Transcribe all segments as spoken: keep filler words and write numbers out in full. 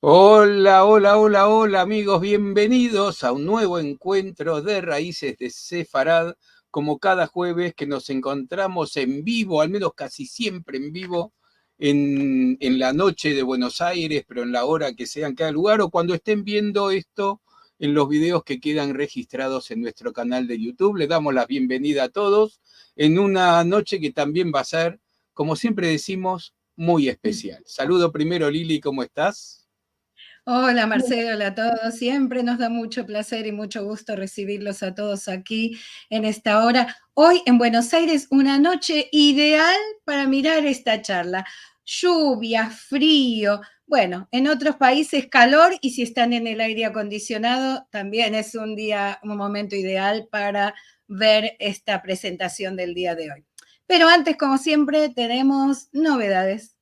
Hola, hola, hola, hola, amigos, bienvenidos a un nuevo encuentro de Raíces de Sefarad, como cada jueves que nos encontramos en vivo, al menos casi siempre en vivo, en, en la noche de Buenos Aires, pero en la hora que sea en cada lugar, o cuando estén viendo esto en los videos que quedan registrados en nuestro canal de YouTube. Le damos la bienvenida a todos en una noche que también va a ser, como siempre decimos, muy especial. Saludo primero, Lili, ¿cómo estás? Hola, Marcelo, hola a todos. Siempre nos da mucho placer y mucho gusto recibirlos a todos aquí en esta hora. Hoy en Buenos Aires, una noche ideal para mirar esta charla. Lluvia, frío, bueno, en otros países calor, y si están en el aire acondicionado, también es un día, un momento ideal para ver esta presentación del día de hoy. Pero antes, como siempre, tenemos novedades.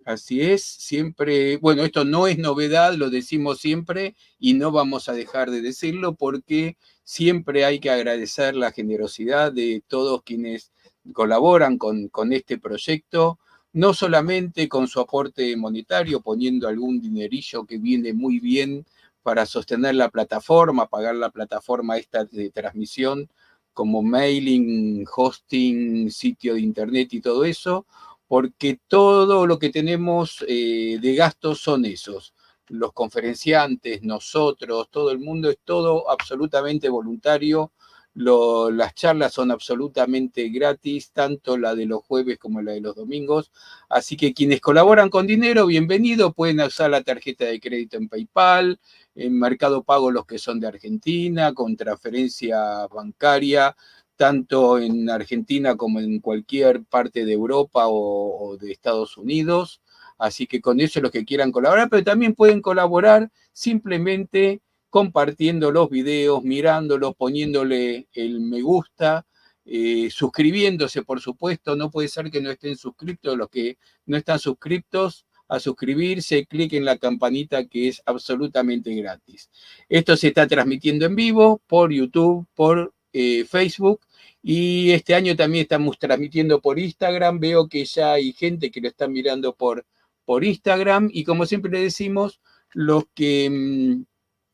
Así es, siempre, bueno, esto no es novedad, lo decimos siempre y no vamos a dejar de decirlo porque siempre hay que agradecer la generosidad de todos quienes colaboran con, con este proyecto, no solamente con su aporte monetario, poniendo algún dinerillo que viene muy bien para sostener la plataforma, pagar la plataforma esta de transmisión, como mailing, hosting, sitio de internet y todo eso, porque todo lo que tenemos, eh, de gastos son esos. Los conferenciantes, nosotros, todo el mundo, es todo absolutamente voluntario. Lo, las charlas son absolutamente gratis, tanto la de los jueves como la de los domingos. Así que quienes colaboran con dinero, bienvenido, pueden usar la tarjeta de crédito en PayPal, en Mercado Pago los que son de Argentina, con transferencia bancaria, tanto en Argentina como en cualquier parte de Europa o, o de Estados Unidos. Así que con eso los que quieran colaborar, pero también pueden colaborar simplemente compartiendo los videos, mirándolos, poniéndole el me gusta, eh, suscribiéndose, por supuesto. No puede ser que no estén suscriptos. Los que no están suscriptos, a suscribirse, clic en la campanita que es absolutamente gratis. Esto se está transmitiendo en vivo por YouTube, por, eh, Facebook, y este año también estamos transmitiendo por Instagram. Veo que ya hay gente que lo está mirando por, por Instagram, y como siempre le decimos, los que, mm,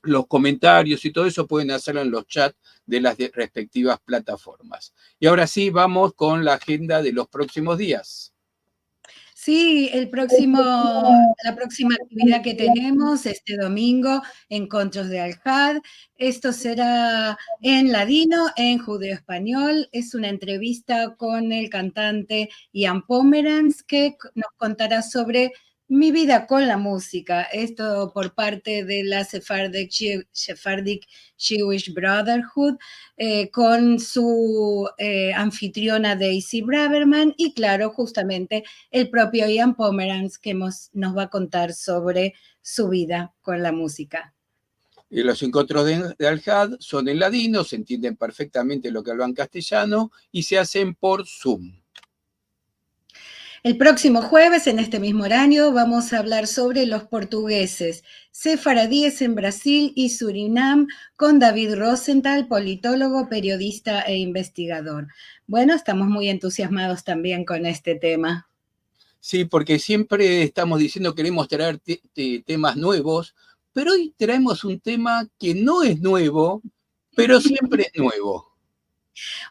los comentarios y todo eso pueden hacerlo en los chats de las de-, respectivas plataformas. Y ahora sí, vamos con la agenda de los próximos días. Sí, el próximo, la próxima actividad que tenemos este domingo, Encontros de Alhad. Esto será en ladino, en judeo-español. Es una entrevista con el cantante Ian Pomeranz, que c-, nos contará sobre mi vida con la música. Esto por parte de la Sephardic Jew-, Sephardic Jewish Brotherhood, eh, con su, eh, anfitriona Daisy Braverman y, claro, justamente el propio Ian Pomeranz, que mos-, nos va a contar sobre su vida con la música. Y los encuentros de, de Alhad son en ladino, se entienden perfectamente lo que hablan castellano y se hacen por Zoom. El próximo jueves, en este mismo horario, vamos a hablar sobre los portugueses sefaradíes en Brasil y Surinam con David Rosenthal, politólogo, periodista e investigador. Bueno, estamos muy entusiasmados también con este tema. Sí, porque siempre estamos diciendo queremos traer te-, te-, temas nuevos, pero hoy traemos un tema que no es nuevo, pero siempre es nuevo.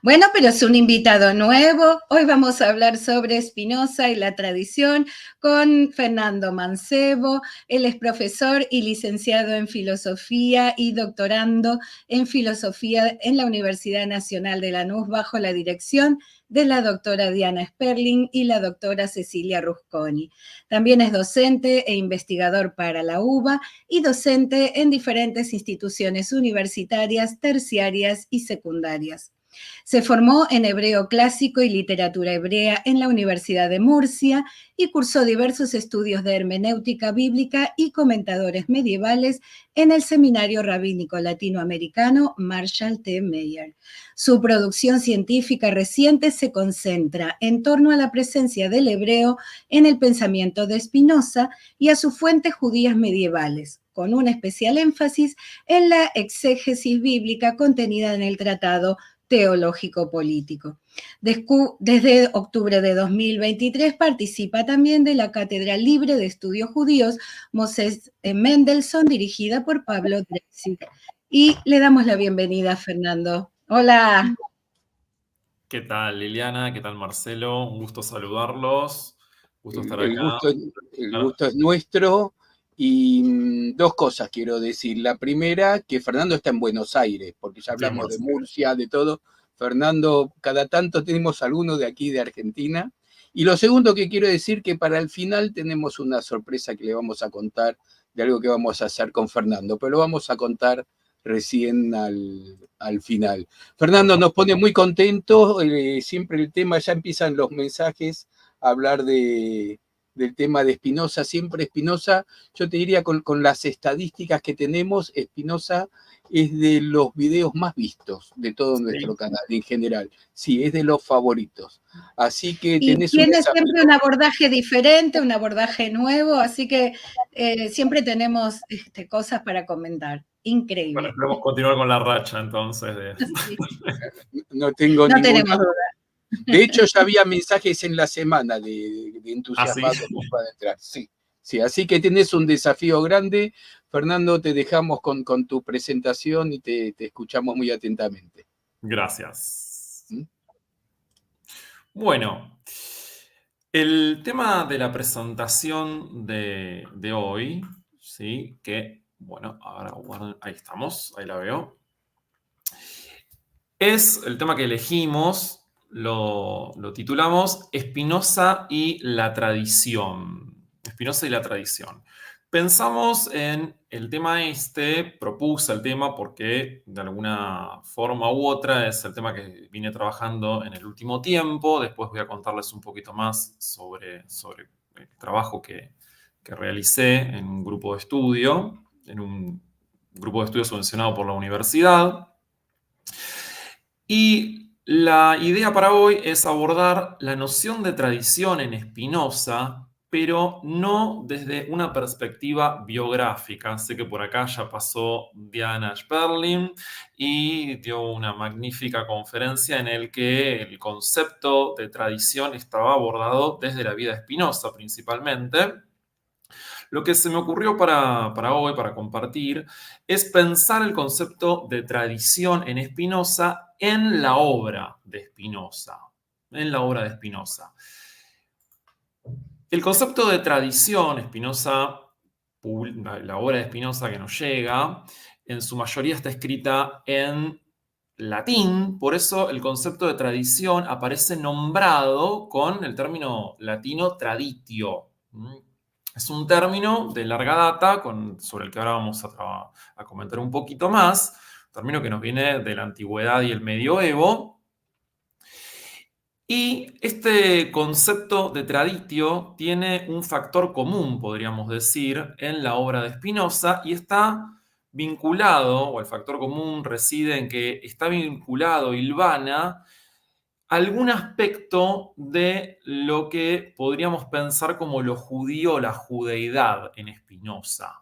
Bueno, pero es un invitado nuevo. Hoy vamos a hablar sobre Spinoza y la tradición con Fernando Mancebo. Él es profesor y licenciado en filosofía y doctorando en filosofía en la Universidad Nacional de Lanús, bajo la dirección de la doctora Diana Sperling y la doctora Cecilia Rusconi. También es docente e investigador para la UBA y docente en diferentes instituciones universitarias, terciarias y secundarias. Se formó en hebreo clásico y literatura hebrea en la Universidad de Murcia y cursó diversos estudios de hermenéutica bíblica y comentadores medievales en el Seminario Rabínico Latinoamericano Marshall T. Meyer. Su producción científica reciente se concentra en torno a la presencia del hebreo en el pensamiento de Spinoza y a sus fuentes judías medievales, con un especial énfasis en la exégesis bíblica contenida en el tratado teológico-político. Descu-, desde octubre de dos mil veintitrés participa también de la Cátedra Libre de Estudios Judíos Moses, eh, Mendelssohn, dirigida por Pablo Dreisig. Y le damos la bienvenida a Fernando. Hola. ¿Qué tal, Liliana? ¿Qué tal, Marcelo? Un gusto saludarlos. Gusto estar El, el acá. gusto, el gusto es nuestro. Y mm, dos cosas quiero decir. La primera, que Fernando está en Buenos Aires, porque ya hablamos de Murcia, de todo. Fernando, cada tanto tenemos alguno de aquí de Argentina. Y lo segundo que quiero decir, que para el final tenemos una sorpresa que le vamos a contar de algo que vamos a hacer con Fernando, pero lo vamos a contar recién al, al final. Fernando, nos pone muy contentos, eh, siempre el tema, ya empiezan los mensajes a hablar de, del tema de Espinosa, siempre Espinosa, yo te diría con, con las estadísticas que tenemos, Espinosa es de los videos más vistos de todo Sí. Nuestro canal en general. Sí, es de los favoritos. Así que Y tenés un tiene desafío. Siempre un abordaje diferente, un abordaje nuevo, así que eh, siempre tenemos este, cosas para comentar. Increíble. Bueno, esperemos continuar con la racha entonces. De... Sí, No tengo no ninguna tenemos duda. De hecho, ya había mensajes en la semana de, de ¿Ah, sí? entusiasmo para entrar. Sí, sí, así que tenés un desafío grande. Fernando, te dejamos con, con tu presentación y te, te escuchamos muy atentamente. Gracias. ¿Mm? Bueno, el tema de la presentación de, de hoy, ¿sí? Que, bueno, ahora guarden, ahí estamos, ahí la veo. Es el tema que elegimos, lo, lo titulamos Espinosa y la tradición. Espinosa y la tradición. Pensamos en el tema este, propuse el tema porque de alguna forma u otra es el tema que vine trabajando en el último tiempo. Después voy a contarles un poquito más sobre, sobre el trabajo que, que realicé en un grupo de estudio, en un grupo de estudio subvencionado por la universidad. Y la idea para hoy es abordar la noción de tradición en Spinoza, pero no desde una perspectiva biográfica. Sé que por acá ya pasó Diana Sperling y dio una magnífica conferencia en el que el concepto de tradición estaba abordado desde la vida de Spinoza principalmente. Lo que se me ocurrió para, para hoy, para compartir, es pensar el concepto de tradición en Spinoza en la obra de Spinoza, en la obra de Spinoza. El concepto de tradición, Spinoza, pub-, la, la obra de Spinoza que nos llega, en su mayoría está escrita en latín, por eso el concepto de tradición aparece nombrado con el término latino traditio. ¿Mm? Es un término de larga data con, sobre el que ahora vamos a tra-, a comentar un poquito más, un término que nos viene de la antigüedad y el medioevo. Y este concepto de traditio tiene un factor común, podríamos decir, en la obra de Spinoza y está vinculado, o el factor común reside en que está vinculado, hilvana, algún aspecto de lo que podríamos pensar como lo judío, la judeidad en Spinoza.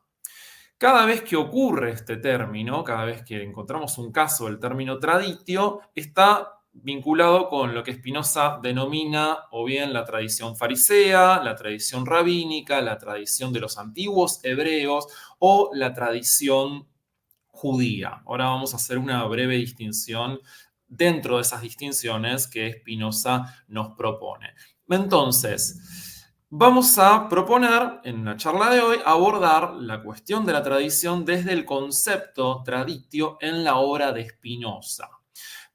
Cada vez que ocurre este término, cada vez que encontramos un caso del término traditio, está vinculado con lo que Spinoza denomina o bien la tradición farisea, la tradición rabínica, la tradición de los antiguos hebreos o la tradición judía. Ahora vamos a hacer una breve distinción dentro de esas distinciones que Spinoza nos propone. Entonces, vamos a proponer en la charla de hoy abordar la cuestión de la tradición desde el concepto traditio en la obra de Spinoza.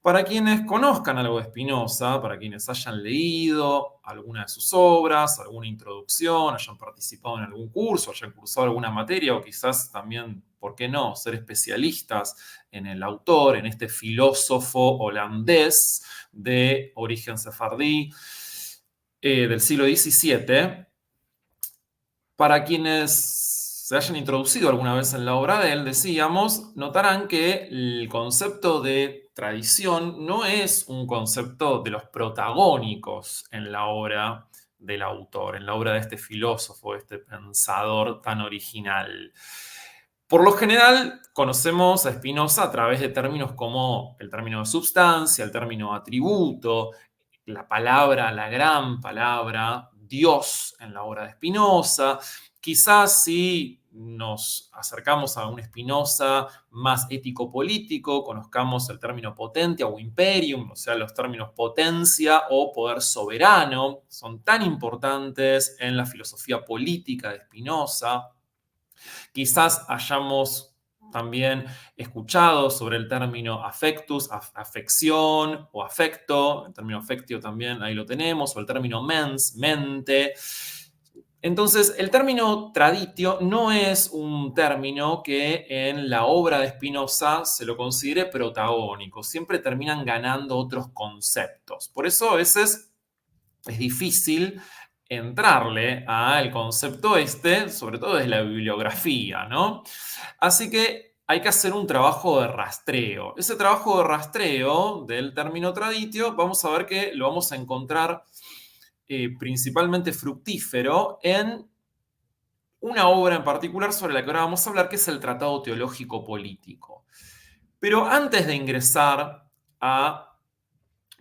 Para quienes conozcan algo de Spinoza, para quienes hayan leído alguna de sus obras, alguna introducción, hayan participado en algún curso, hayan cursado alguna materia o quizás también, ¿por qué no?, ser especialistas en el autor, en este filósofo holandés de origen sefardí, eh, del siglo diecisiete. Para quienes se hayan introducido alguna vez en la obra de él, decíamos, notarán que el concepto de tradición no es un concepto de los protagónicos en la obra del autor, en la obra de este filósofo, este pensador tan original. Por lo general, conocemos a Spinoza a través de términos como el término substancia, el término atributo, la palabra, la gran palabra, Dios en la obra de Spinoza. Quizás si nos acercamos a un Spinoza más ético-político, conozcamos el término potentia o imperium, o sea, los términos potencia o poder soberano son tan importantes en la filosofía política de Spinoza. Quizás hayamos también escuchado sobre el término affectus, af-, afección o afecto, el término affectio también ahí lo tenemos, o el término mens, mente. Entonces, el término traditio no es un término que en la obra de Spinoza se lo considere protagónico. Siempre terminan ganando otros conceptos. Por eso a veces es difícil entrarle al concepto este, sobre todo desde la bibliografía, ¿no? Así que hay que hacer un trabajo de rastreo. Ese trabajo de rastreo del término traditio, vamos a ver que lo vamos a encontrar, eh, principalmente fructífero en una obra en particular sobre la que ahora vamos a hablar, que es el Tratado Teológico Político. Pero antes de ingresar a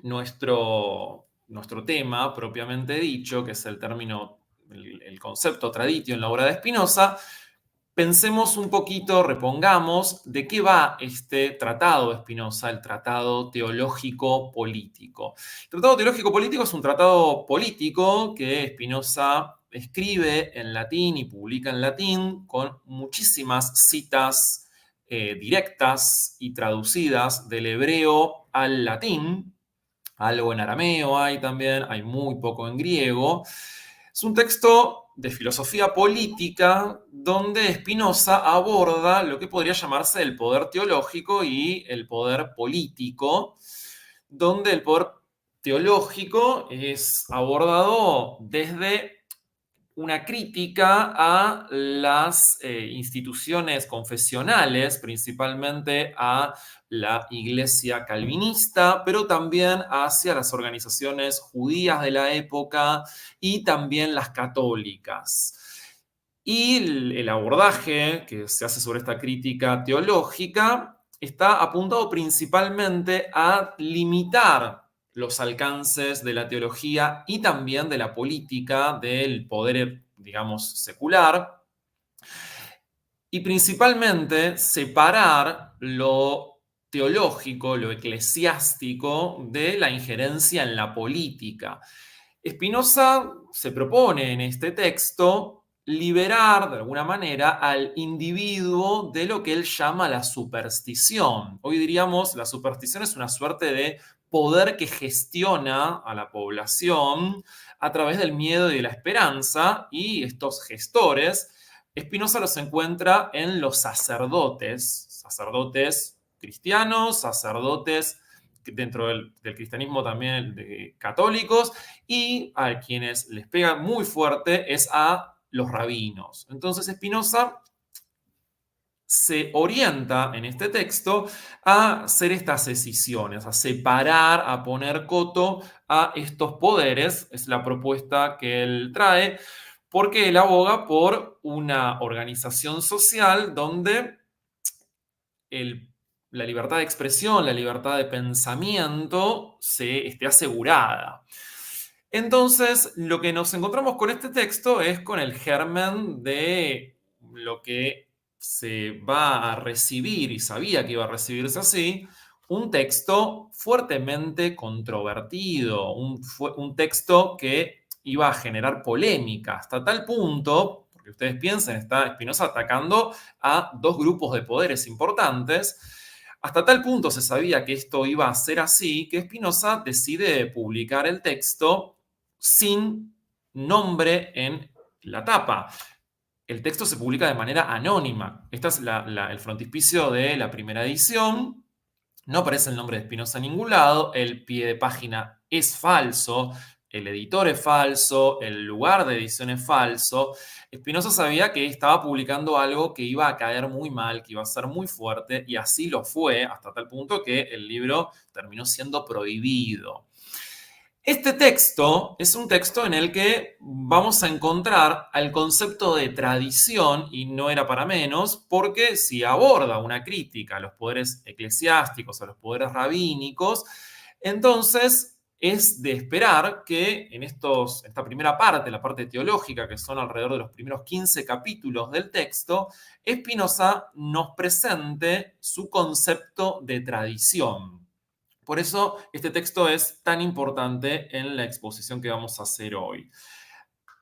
nuestro, nuestro tema propiamente dicho, que es el término, el, el concepto traditio en la obra de Spinoza, pensemos un poquito, repongamos de qué va este tratado de Spinoza, el Tratado Teológico Político. El Tratado Teológico Político es un tratado político que Spinoza escribe en latín y publica en latín con muchísimas citas, eh, directas y traducidas del hebreo al latín. Algo en arameo hay también, hay muy poco en griego. Es un texto de filosofía política donde Spinoza aborda lo que podría llamarse el poder teológico y el poder político, donde el poder teológico es abordado desde una crítica a las, eh, instituciones confesionales, principalmente a la iglesia calvinista, pero también hacia las organizaciones judías de la época y también las católicas. Y el, el abordaje que se hace sobre esta crítica teológica está apuntado principalmente a limitar los alcances de la teología y también de la política del poder, digamos, secular, y principalmente separar lo teológico, lo eclesiástico, de la injerencia en la política. Spinoza se propone en este texto liberar de alguna manera al individuo de lo que él llama la superstición. Hoy diríamos, la superstición es una suerte de poder que gestiona a la población a través del miedo y de la esperanza, y estos gestores, Spinoza los encuentra en los sacerdotes, sacerdotes cristianos, sacerdotes dentro del, del cristianismo también de católicos, y a quienes les pega muy fuerte es a los rabinos. Entonces Spinoza se orienta en este texto a hacer estas escisiones, a separar, a poner coto a estos poderes, es la propuesta que él trae, porque él aboga por una organización social donde el, la libertad de expresión, la libertad de pensamiento se esté asegurada. Entonces, lo que nos encontramos con este texto es con el germen de lo que se va a recibir, y sabía que iba a recibirse así, un texto fuertemente controvertido, un, fue, un texto que iba a generar polémica, hasta tal punto, porque ustedes piensen, está Spinoza atacando a dos grupos de poderes importantes, hasta tal punto se sabía que esto iba a ser así, que Spinoza decide publicar el texto sin nombre en la tapa. El texto se publica de manera anónima. Este es la, la, el frontispicio de la primera edición. No aparece el nombre de Spinoza en ningún lado. El pie de página es falso. El editor es falso. El lugar de edición es falso. Spinoza sabía que estaba publicando algo que iba a caer muy mal, que iba a ser muy fuerte, y así lo fue, hasta tal punto que el libro terminó siendo prohibido. Este texto es un texto en el que vamos a encontrar al concepto de tradición, y no era para menos, porque si aborda una crítica a los poderes eclesiásticos, a los poderes rabínicos, entonces es de esperar que en estos, esta primera parte, la parte teológica, que son alrededor de los primeros quince capítulos del texto, Spinoza nos presente su concepto de tradición. Por eso este texto es tan importante en la exposición que vamos a hacer hoy.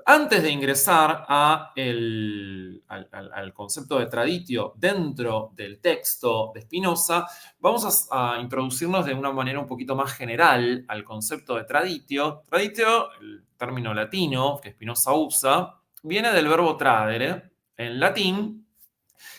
Antes de ingresar a el, al, al, al concepto de traditio dentro del texto de Spinoza, vamos a, a introducirnos de una manera un poquito más general al concepto de traditio. Traditio, el término latino que Spinoza usa, viene del verbo tradere en latín,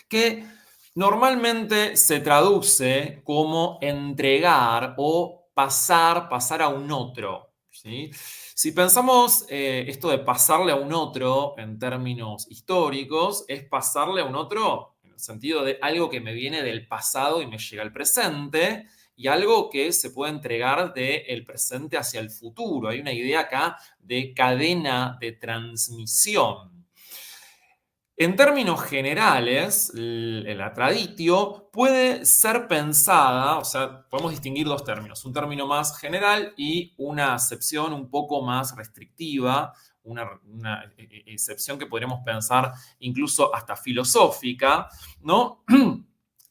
que normalmente se traduce como entregar o pasar, pasar a un otro, ¿sí? Si pensamos, eh, esto de pasarle a un otro en términos históricos, es pasarle a un otro en el sentido de algo que me viene del pasado y me llega al presente, y algo que se puede entregar del presente hacia el futuro. Hay una idea acá de cadena de transmisión. En términos generales, l-, la traditio puede ser pensada, o sea, podemos distinguir dos términos, un término más general y una acepción un poco más restrictiva, una, una, eh, eh, acepción que podríamos pensar incluso hasta filosófica, ¿no?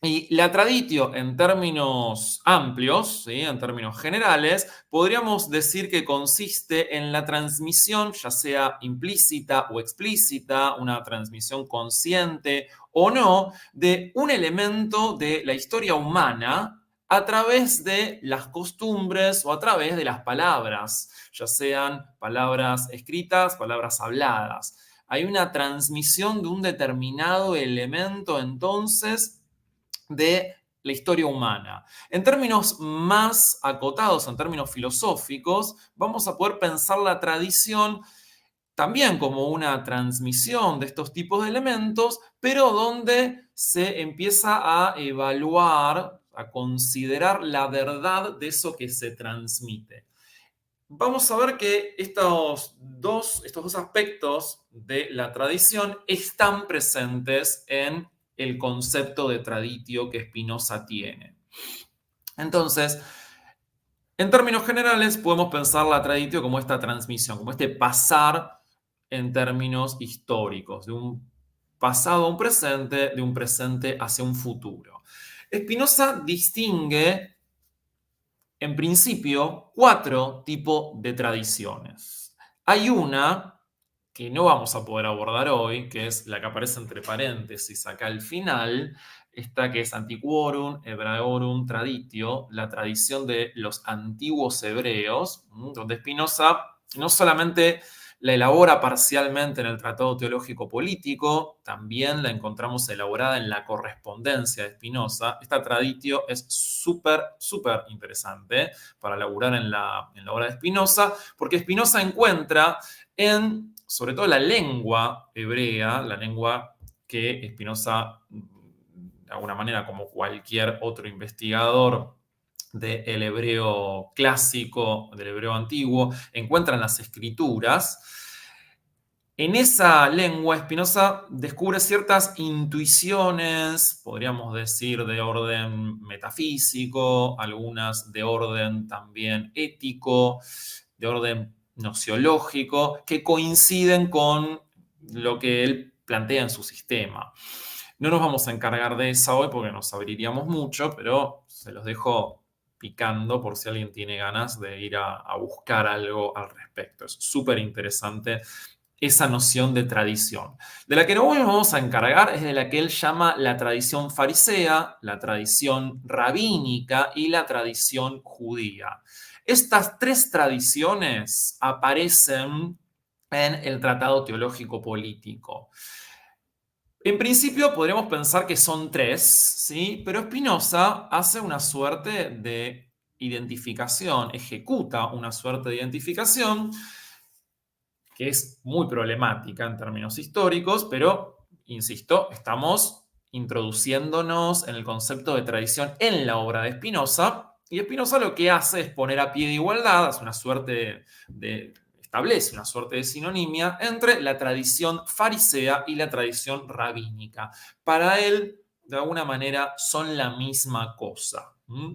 Y la traditio, en términos amplios, ¿sí?, en términos generales, podríamos decir que consiste en la transmisión, ya sea implícita o explícita, una transmisión consciente o no, de un elemento de la historia humana a través de las costumbres o a través de las palabras, ya sean palabras escritas, palabras habladas. Hay una transmisión de un determinado elemento, entonces, de la historia humana. En términos más acotados, en términos filosóficos, vamos a poder pensar la tradición también como una transmisión de estos tipos de elementos, pero donde se empieza a evaluar, a considerar la verdad de eso que se transmite. Vamos a ver que estos dos, estos dos aspectos de la tradición están presentes en el concepto de traditio que Spinoza tiene. Entonces, en términos generales, podemos pensar la traditio como esta transmisión, como este pasar en términos históricos, de un pasado a un presente, de un presente hacia un futuro. Spinoza distingue, en principio, cuatro tipos de tradiciones. Hay una que no vamos a poder abordar hoy, que es la que aparece entre paréntesis acá al final, esta que es Antiquorum Hebraeorum Traditio, la tradición de los antiguos hebreos, ¿m? Donde Spinoza no solamente la elabora parcialmente en el Tratado Teológico Político, también la encontramos elaborada en la correspondencia de Spinoza. Esta traditio es súper, súper interesante para laburar en la, en la obra de Spinoza, porque Spinoza encuentra en, sobre todo, la lengua hebrea, la lengua que Spinoza, de alguna manera, como cualquier otro investigador del hebreo clásico, del hebreo antiguo, encuentra en las escrituras. En esa lengua, Spinoza descubre ciertas intuiciones, podríamos decir, de orden metafísico, algunas de orden también ético, de orden nosiológico, que coinciden con lo que él plantea en su sistema. No nos vamos a encargar de esa hoy porque nos abriríamos mucho, pero se los dejo picando por si alguien tiene ganas de ir a, a buscar algo al respecto. Es súper interesante esa noción de tradición. De la que no nos vamos a encargar es de la que él llama la tradición farisea, la tradición rabínica y la tradición judía. Estas tres tradiciones aparecen en el Tratado Teológico Político. En principio podríamos pensar que son tres, ¿sí? Pero Spinoza hace una suerte de identificación, ejecuta una suerte de identificación que es muy problemática en términos históricos, pero, insisto, estamos introduciéndonos en el concepto de tradición en la obra de Spinoza. Y Spinoza lo que hace es poner a pie de igualdad, hace una suerte de, establece una suerte de sinonimia entre la tradición farisea y la tradición rabínica. Para él, de alguna manera, son la misma cosa. ¿Mm?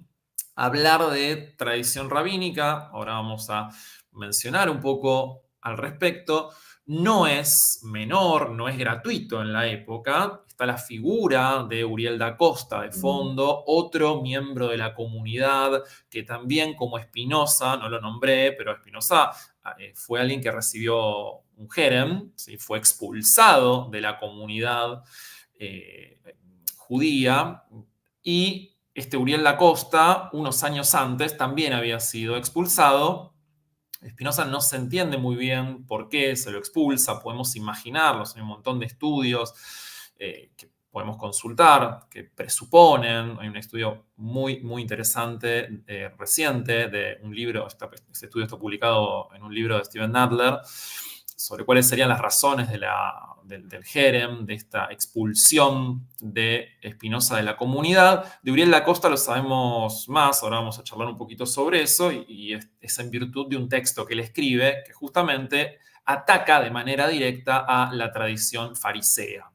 Hablar de tradición rabínica, ahora vamos a mencionar un poco al respecto, no es menor, no es gratuito en la época. Está la figura de Uriel da Costa de fondo, otro miembro de la comunidad que también, como Spinoza, no lo nombré, pero Spinoza, eh, fue alguien que recibió un jerem, ¿sí? Fue expulsado de la comunidad, eh, judía, y este Uriel da Costa, unos años antes, también había sido expulsado. Spinoza no se entiende muy bien por qué se lo expulsa, podemos imaginarlo, hay un montón de estudios, eh, que podemos consultar, que presuponen, hay un estudio muy, muy interesante, eh, reciente, de un libro, esta, este estudio está publicado en un libro de Steven Nadler, sobre cuáles serían las razones de la, del, del jerem, de esta expulsión de Spinoza de la comunidad. De Uriel da Costa lo sabemos más, ahora vamos a charlar un poquito sobre eso, y, y es, es en virtud de un texto que él escribe que justamente ataca de manera directa a la tradición farisea,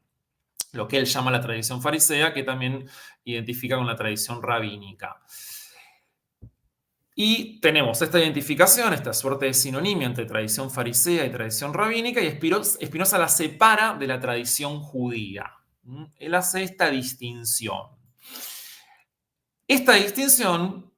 lo que él llama la tradición farisea, que también identifica con la tradición rabínica. Y tenemos esta identificación, esta suerte de sinonimia entre tradición farisea y tradición rabínica, y Spiro-, Spinoza la separa de la tradición judía. ¿Mm? Él hace esta distinción. Esta distinción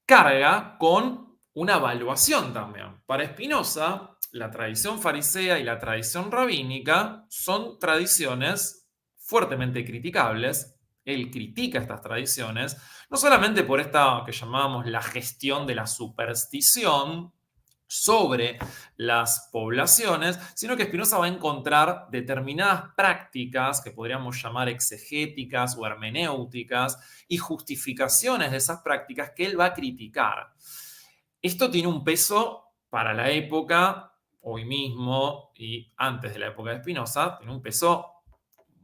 carga con una evaluación también. Para Spinoza, la tradición farisea y la tradición rabínica son tradiciones fuertemente criticables. Él critica estas tradiciones, no solamente por esta que llamamos la gestión de la superstición sobre las poblaciones, sino que Spinoza va a encontrar determinadas prácticas que podríamos llamar exegéticas o hermenéuticas y justificaciones de esas prácticas que él va a criticar. Esto tiene un peso para la época, hoy mismo y antes de la época de Spinoza, tiene un peso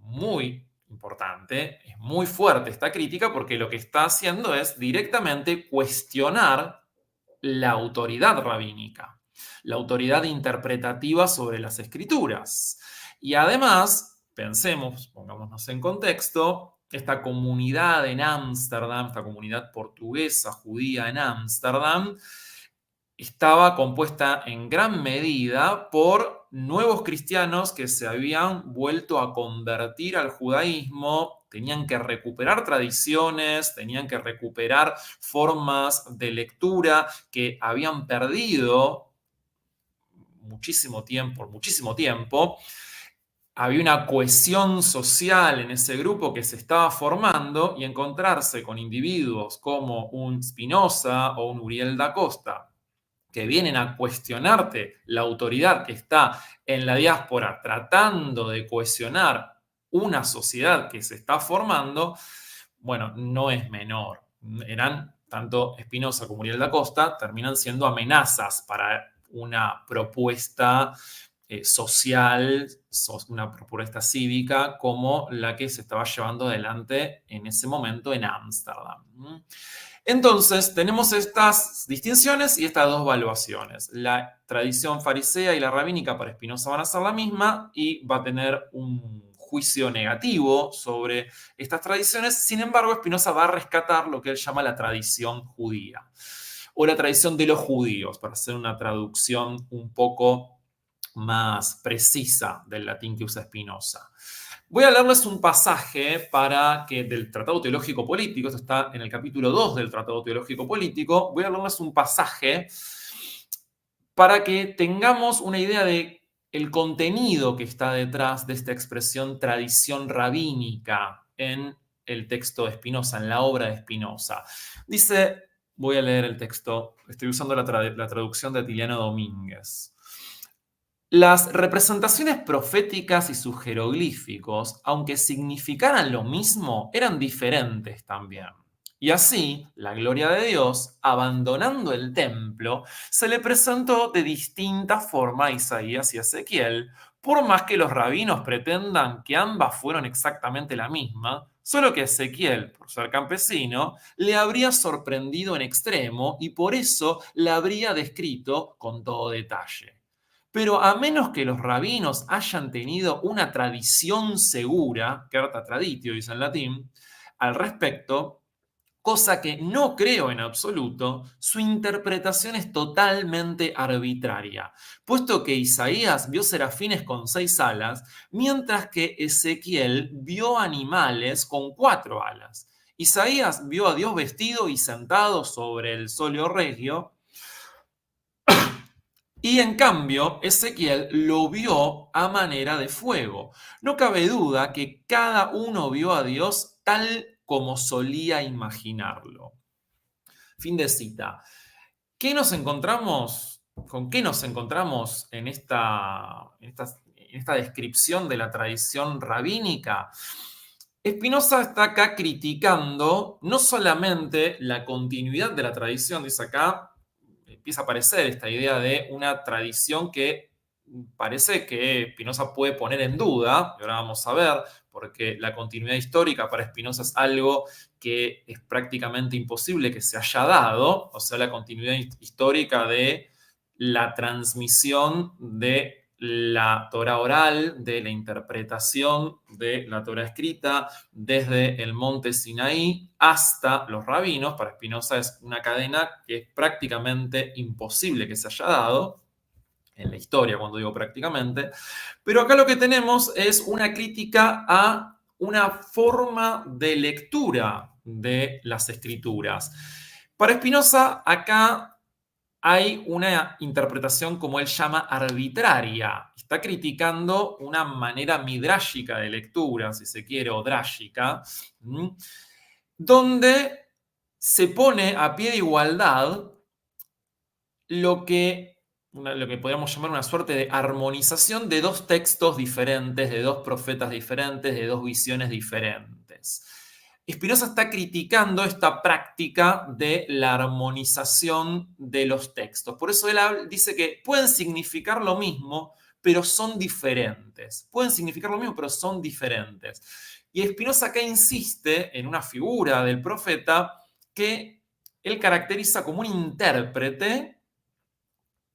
muy importante, es muy fuerte esta crítica, porque lo que está haciendo es directamente cuestionar la autoridad rabínica, la autoridad interpretativa sobre las escrituras. Y además, pensemos, pongámonos en contexto, esta comunidad en Ámsterdam, esta comunidad portuguesa judía en Ámsterdam, estaba compuesta en gran medida por nuevos cristianos que se habían vuelto a convertir al judaísmo, tenían que recuperar tradiciones, tenían que recuperar formas de lectura que habían perdido muchísimo tiempo, muchísimo tiempo. Había una cohesión social en ese grupo que se estaba formando, y encontrarse con individuos como un Spinoza o un Uriel da Costa, que vienen a cuestionarte la autoridad que está en la diáspora tratando de cohesionar una sociedad que se está formando, bueno, no es menor. Eran, tanto Spinoza como Uriel da Costa terminan siendo amenazas para una propuesta, eh, social, so-, una propuesta cívica como la que se estaba llevando adelante en ese momento en Ámsterdam. Entonces, tenemos estas distinciones y estas dos evaluaciones. La tradición farisea y la rabínica para Spinoza van a ser la misma y va a tener un juicio negativo sobre estas tradiciones. Sin embargo, Spinoza va a rescatar lo que él llama la tradición judía, o la tradición de los judíos, para hacer una traducción un poco más precisa del latín que usa Spinoza. Voy a leerles un pasaje para que, del Tratado Teológico Político, esto está en el capítulo dos del Tratado Teológico Político, voy a leerles un pasaje para que tengamos una idea de el contenido que está detrás de esta expresión tradición rabínica en el texto de Spinoza, en la obra de Spinoza. Dice, voy a leer el texto, estoy usando la tra-, la traducción de Atiliano Domínguez. Las representaciones proféticas y sus jeroglíficos, aunque significaran lo mismo, eran diferentes también. Y así, la gloria de Dios, abandonando el templo, se le presentó de distinta forma a Isaías y a Ezequiel, por más que los rabinos pretendan que ambas fueron exactamente la misma, Solo que Ezequiel, por ser campesino, le habría sorprendido en extremo y por eso la habría descrito con todo detalle. Pero a menos que los rabinos hayan tenido una tradición segura, certa traditio, dice en latín, al respecto, cosa que no creo en absoluto, su interpretación es totalmente arbitraria, puesto que Isaías vio serafines con seis alas, mientras que Ezequiel vio animales con cuatro alas. Isaías vio a Dios vestido y sentado sobre el solio regio, y en cambio, Ezequiel lo vio a manera de fuego. No cabe duda que cada uno vio a Dios tal como solía imaginarlo. Fin de cita. ¿Qué nos encontramos? ¿Con qué nos encontramos en esta, en esta, en esta descripción de la tradición rabínica? Spinoza está acá criticando no solamente la continuidad de la tradición, dice acá, empieza a aparecer esta idea de una tradición que parece que Spinoza puede poner en duda, y ahora vamos a ver, porque la continuidad histórica para Spinoza es algo que es prácticamente imposible que se haya dado, o sea, la continuidad his-, histórica de la transmisión de la Torá oral, de la interpretación de la Torá escrita desde el monte Sinaí hasta los rabinos. Para Spinoza es una cadena que es prácticamente imposible que se haya dado en la historia, cuando digo prácticamente. Pero acá lo que tenemos es una crítica a una forma de lectura de las escrituras. Para Spinoza, acá hay una interpretación, como él llama, arbitraria. Está criticando una manera midrashica de lectura, si se quiere, o dráshica, ¿m? Donde se pone a pie de igualdad lo que, una, lo que podríamos llamar una suerte de armonización de dos textos diferentes, de dos profetas diferentes, de dos visiones diferentes. Spinoza está criticando esta práctica de la armonización de los textos. Por eso él hab-, dice que pueden significar lo mismo, pero son diferentes. Pueden significar lo mismo, pero son diferentes. Y Spinoza acá insiste en una figura del profeta que él caracteriza como un intérprete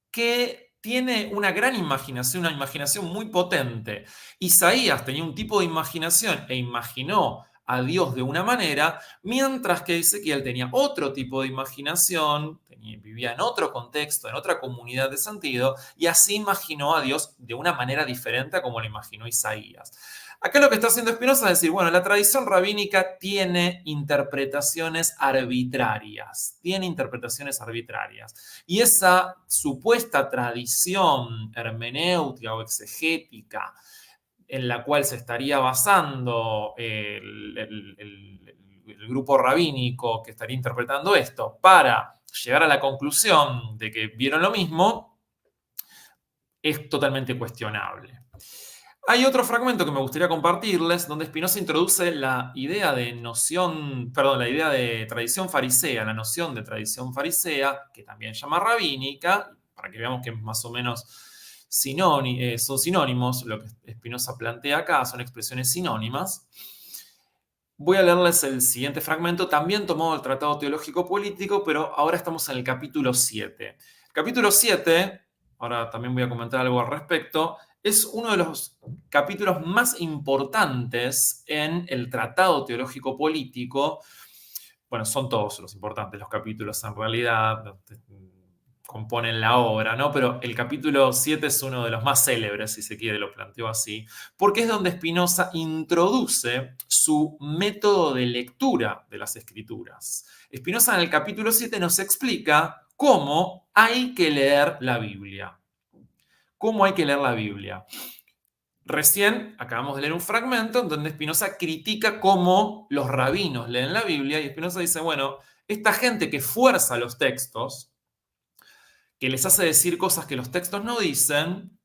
que tiene una gran imaginación, una imaginación muy potente. Isaías tenía un tipo de imaginación e imaginó a Dios de una manera, mientras que Ezequiel tenía otro tipo de imaginación, tenía, vivía en otro contexto, en otra comunidad de sentido, y así imaginó a Dios de una manera diferente a como lo imaginó Isaías. Acá lo que está haciendo Spinoza es decir, bueno, la tradición rabínica tiene interpretaciones arbitrarias, tiene interpretaciones arbitrarias. Y esa supuesta tradición hermenéutica o exegética en la cual se estaría basando el, el, el, el grupo rabínico que estaría interpretando esto para llegar a la conclusión de que vieron lo mismo, es totalmente cuestionable. Hay otro fragmento que me gustaría compartirles, donde Spinoza introduce la idea de noción, perdón, la idea de tradición farisea, la noción de tradición farisea, que también llama rabínica, para que veamos que más o menos sinóni-, eh, son sinónimos, lo que Spinoza plantea acá son expresiones sinónimas. Voy a leerles el siguiente fragmento, también tomado del Tratado Teológico Político, pero ahora estamos en el capítulo siete. El capítulo siete, ahora también voy a comentar algo al respecto, es uno de los capítulos más importantes en el Tratado Teológico Político. Bueno, son todos los importantes los capítulos en realidad, componen la obra, ¿no? Pero el capítulo siete es uno de los más célebres, si se quiere, lo planteo así, porque es donde Spinoza introduce su método de lectura de las Escrituras. Spinoza en el capítulo siete nos explica cómo hay que leer la Biblia. ¿Cómo hay que leer la Biblia? Recién acabamos de leer un fragmento en donde Spinoza critica cómo los rabinos leen la Biblia, y Spinoza dice, bueno, esta gente que fuerza los textos, que les hace decir cosas que los textos no dicen,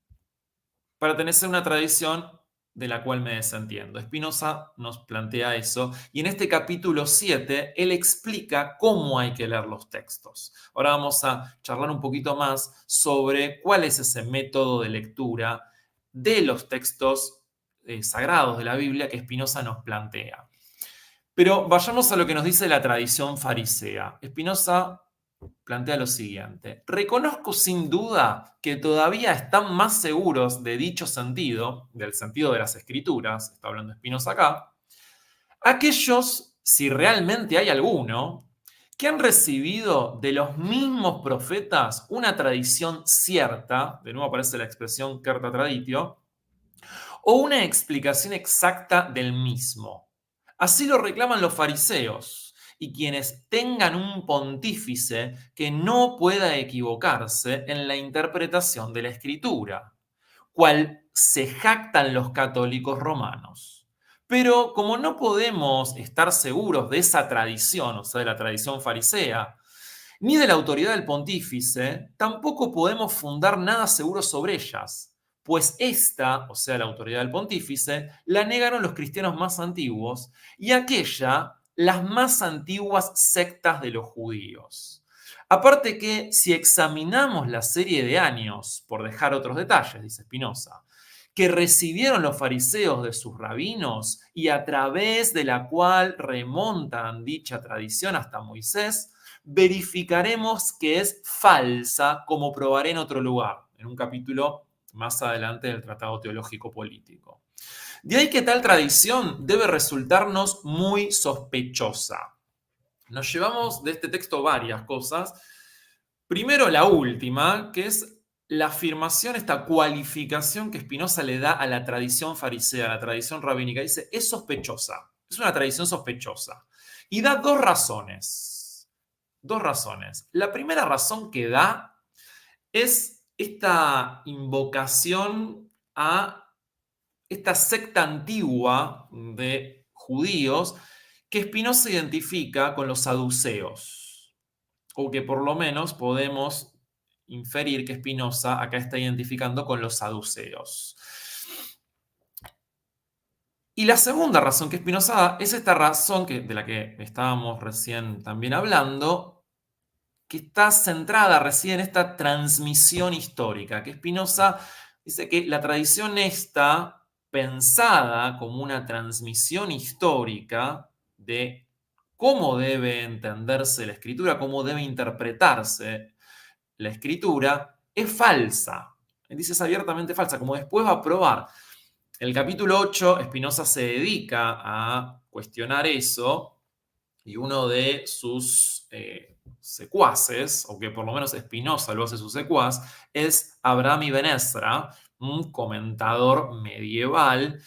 para tener una tradición de la cual me desentiendo. Spinoza nos plantea eso, y en este capítulo siete, él explica cómo hay que leer los textos. Ahora vamos a charlar un poquito más sobre cuál es ese método de lectura de los textos, eh, sagrados de la Biblia que Spinoza nos plantea. Pero vayamos a lo que nos dice la tradición farisea. Spinoza plantea lo siguiente: "Reconozco sin duda que todavía están más seguros de dicho sentido, del sentido de las Escrituras", está hablando Spinoza acá, aquellos, si realmente hay alguno, que han recibido de los mismos profetas una tradición cierta, de nuevo aparece la expresión certa traditio, o una explicación exacta del mismo. Así lo reclaman los fariseos y quienes tengan un pontífice que no pueda equivocarse en la interpretación de la Escritura, cual se jactan los católicos romanos. Pero como no podemos estar seguros de esa tradición, o sea, de la tradición farisea, ni de la autoridad del pontífice, tampoco podemos fundar nada seguro sobre ellas, pues esta, o sea, la autoridad del pontífice, la negaron los cristianos más antiguos y aquella, las más antiguas sectas de los judíos. Aparte que, si examinamos la serie de años, por dejar otros detalles, dice Spinoza, que recibieron los fariseos de sus rabinos y a través de la cual remontan dicha tradición hasta Moisés, verificaremos que es falsa, como probaré en otro lugar, en un capítulo más adelante del Tratado Teológico Político. De ahí que tal tradición debe resultarnos muy sospechosa. Nos llevamos de este texto varias cosas. Primero, la última, que es la afirmación, esta cualificación que Spinoza le da a la tradición farisea, a la tradición rabínica. Dice, es sospechosa, es una tradición sospechosa. Y da dos razones. Dos razones. La primera razón que da es esta invocación a esta secta antigua de judíos que Spinoza identifica con los saduceos, o que por lo menos podemos inferir que Spinoza acá está identificando con los saduceos. Y la segunda razón que Spinoza da es esta razón que, de la que estábamos recién también hablando, que está centrada recién en esta transmisión histórica, que Spinoza dice que la tradición esta, pensada como una transmisión histórica de cómo debe entenderse la Escritura, cómo debe interpretarse la Escritura, es falsa. Él dice, es abiertamente falsa, como después va a probar. El capítulo ocho, Spinoza se dedica a cuestionar eso, y uno de sus, eh, secuaces, o que por lo menos Spinoza lo hace su secuaz, es Abraham Ibn Ezra, un comentador medieval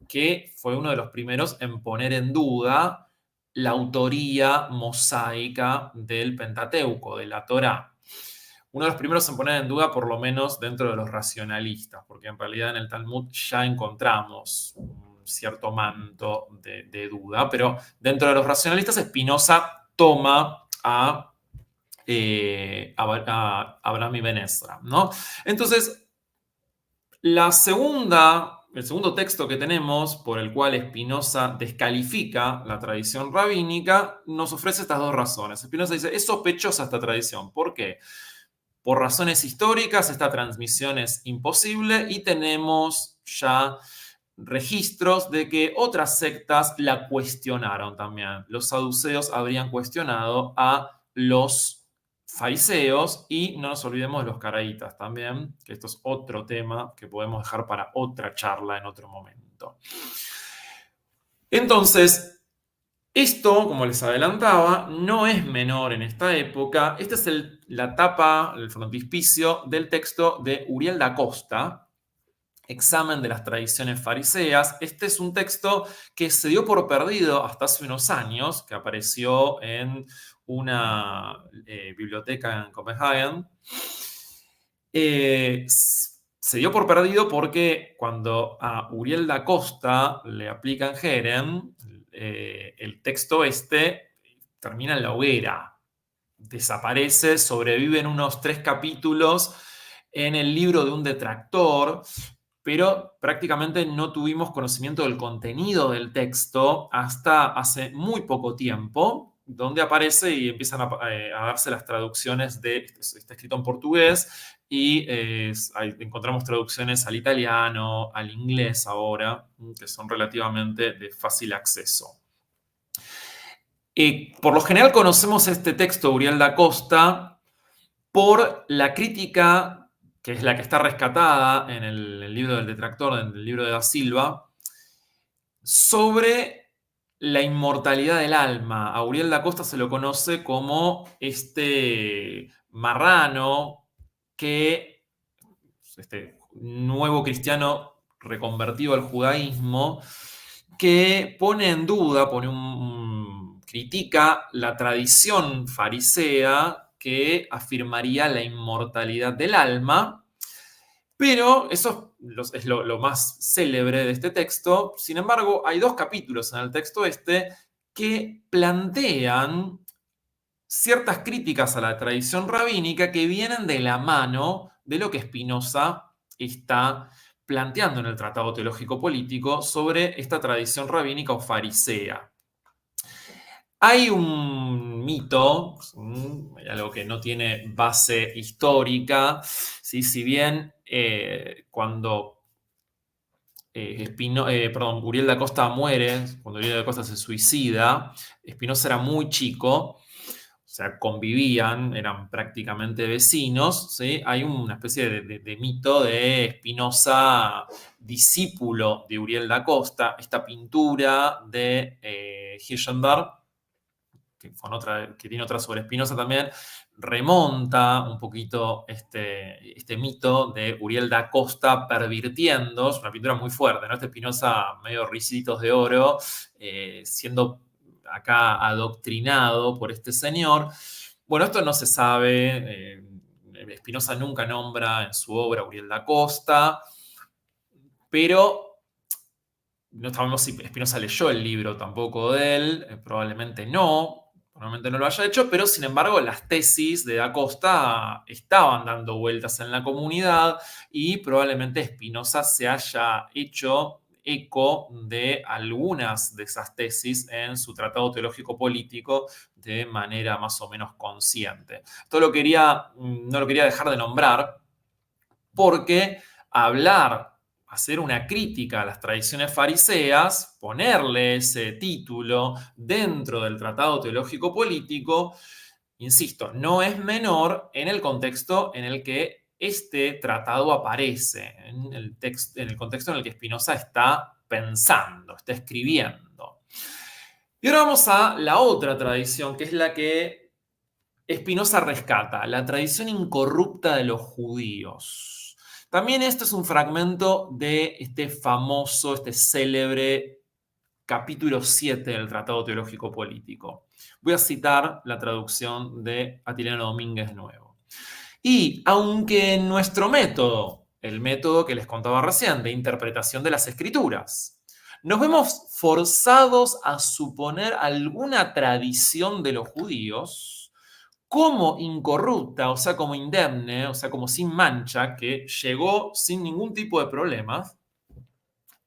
que fue uno de los primeros en poner en duda la autoría mosaica del Pentateuco, de la Torá. Uno de los primeros en poner en duda, por lo menos dentro de los racionalistas, porque en realidad en el Talmud ya encontramos un cierto manto de, de duda, pero dentro de los racionalistas Spinoza toma a, eh, a, a Abraham Ibn Ezra, ¿no? Entonces, la segunda, el segundo texto que tenemos por el cual Spinoza descalifica la tradición rabínica nos ofrece estas dos razones. Spinoza dice, es sospechosa esta tradición. ¿Por qué? Por razones históricas, esta transmisión es imposible y tenemos ya registros de que otras sectas la cuestionaron también. Los saduceos habrían cuestionado a los fariseos y no nos olvidemos de los caraítas también, que esto es otro tema que podemos dejar para otra charla en otro momento. Entonces, esto, como les adelantaba, no es menor en esta época. Esta es el, la tapa, el frontispicio del texto de Uriel da Costa, Examen de las tradiciones fariseas. Este es un texto que se dio por perdido hasta hace unos años, que apareció en una, eh, biblioteca en Copenhagen. Eh, s-, se dio por perdido porque cuando a Uriel da Costa le aplican jerem, eh, el texto este termina en la hoguera, desaparece, sobreviven unos tres capítulos en el libro de un detractor, pero prácticamente no tuvimos conocimiento del contenido del texto hasta hace muy poco tiempo, donde aparece y empiezan a, eh, a darse las traducciones de, este, está escrito en portugués y, eh, es-, ahí encontramos traducciones al italiano, al inglés ahora, mm, que son relativamente de fácil acceso. Eh, por lo general conocemos este texto, Uriel da Costa, por la crítica, que es la que está rescatada en el, el libro del Detractor, en el libro de da Silva, sobre la inmortalidad del alma. A Uriel da Costa se lo conoce como este marrano que, este nuevo cristiano reconvertido al judaísmo, que pone en duda, pone un, un- critica la tradición farisea que afirmaría la inmortalidad del alma, pero eso es, es lo, lo más célebre de este texto. Sin embargo, hay dos capítulos en el texto este que plantean ciertas críticas a la tradición rabínica que vienen de la mano de lo que Spinoza está planteando en el Tratado Teológico Político sobre esta tradición rabínica o farisea. Hay un mito, mm, hay algo que no tiene base histórica, ¿sí? Si bien, eh, cuando eh, Espino-, eh, perdón, Uriel da Costa muere, cuando Uriel da Costa se suicida, Spinoza era muy chico, o sea, convivían, eran prácticamente vecinos, ¿sí? Hay una especie de, de- de mito de Spinoza, discípulo de Uriel da Costa, esta pintura de eh, Hirschenberg, que, con otra, que tiene otra sobre Spinoza también, remonta un poquito este, este mito de Uriel da Costa pervirtiendo. Es una pintura muy fuerte, ¿no? Este Spinoza medio risitos de oro, eh, siendo acá adoctrinado por este señor. Bueno, esto no se sabe, eh, Spinoza nunca nombra en su obra a Uriel da Costa, pero no sabemos si Spinoza leyó el libro tampoco de él, eh, probablemente no, probablemente no lo haya hecho, pero sin embargo las tesis de da Costa estaban dando vueltas en la comunidad y probablemente Spinoza se haya hecho eco de algunas de esas tesis en su Tratado Teológico Político de manera más o menos consciente. Esto lo quería, mm, no lo quería dejar de nombrar porque hablar, hacer una crítica a las tradiciones fariseas, ponerle ese título dentro del Tratado Teológico Político, insisto, no es menor en el contexto en el que este tratado aparece, en el text-, en el contexto en el que Spinoza está pensando, está escribiendo. Y ahora vamos a la otra tradición, que es la que Spinoza rescata, la tradición incorrupta de los judíos. También este es un fragmento de este famoso, este célebre capítulo siete del Tratado Teológico Político. Voy a citar la traducción de Atiliano Domínguez de nuevo. Y aunque en nuestro método, el método que les contaba recién de interpretación de las Escrituras, nos vemos forzados a suponer alguna tradición de los judíos como incorrupta, o sea, como indemne, o sea, como sin mancha, que llegó sin ningún tipo de problemas,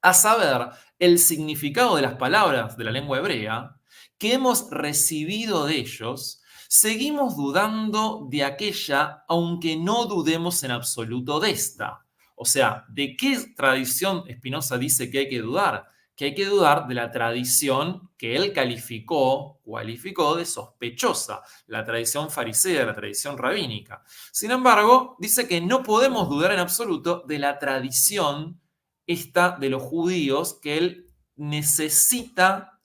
a saber, el significado de las palabras de la lengua hebrea que hemos recibido de ellos, seguimos dudando de aquella, aunque no dudemos en absoluto de esta. O sea, ¿de qué tradición Spinoza dice que hay que dudar? Que hay que dudar de la tradición que él calificó, cualificó de sospechosa, la tradición farisea, la tradición rabínica. Sin embargo, dice que no podemos dudar en absoluto de la tradición esta de los judíos que él necesita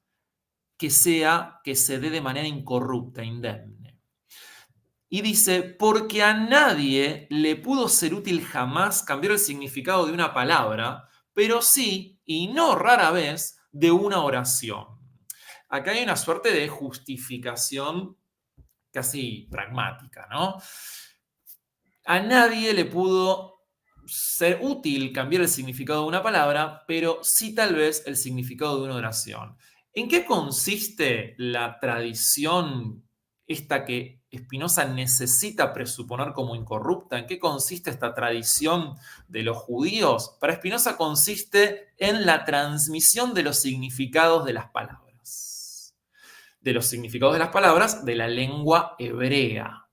que sea, que se dé de manera incorrupta, indemne. Y dice, porque a nadie le pudo ser útil jamás cambiar el significado de una palabra, pero sí, y no rara vez, de una oración. Acá hay una suerte de justificación casi pragmática, ¿no? A nadie le pudo ser útil cambiar el significado de una palabra, pero sí tal vez el significado de una oración. ¿En qué consiste la tradición esta que Spinoza necesita presuponer como incorrupta? ¿En qué consiste esta tradición de los judíos? Para Spinoza consiste en la transmisión de los significados de las palabras. De los significados de las palabras de la lengua hebrea.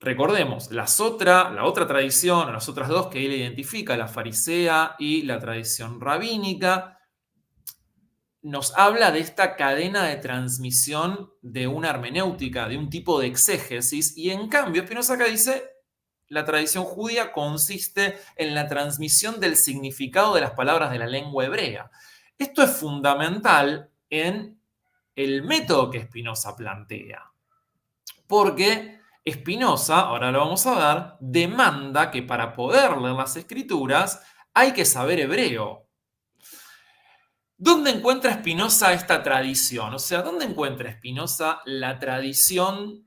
Recordemos, las otra, la otra tradición, o las otras dos que él identifica, la farisea y la tradición rabínica, nos habla de esta cadena de transmisión de una hermenéutica, de un tipo de exégesis, y en cambio Spinoza acá dice, la tradición judía consiste en la transmisión del significado de las palabras de la lengua hebrea. Esto es fundamental en el método que Spinoza plantea, porque Spinoza, ahora lo vamos a ver, demanda que para poder leer las escrituras hay que saber hebreo. ¿Dónde encuentra Spinoza esta tradición? O sea, ¿dónde encuentra Spinoza la tradición,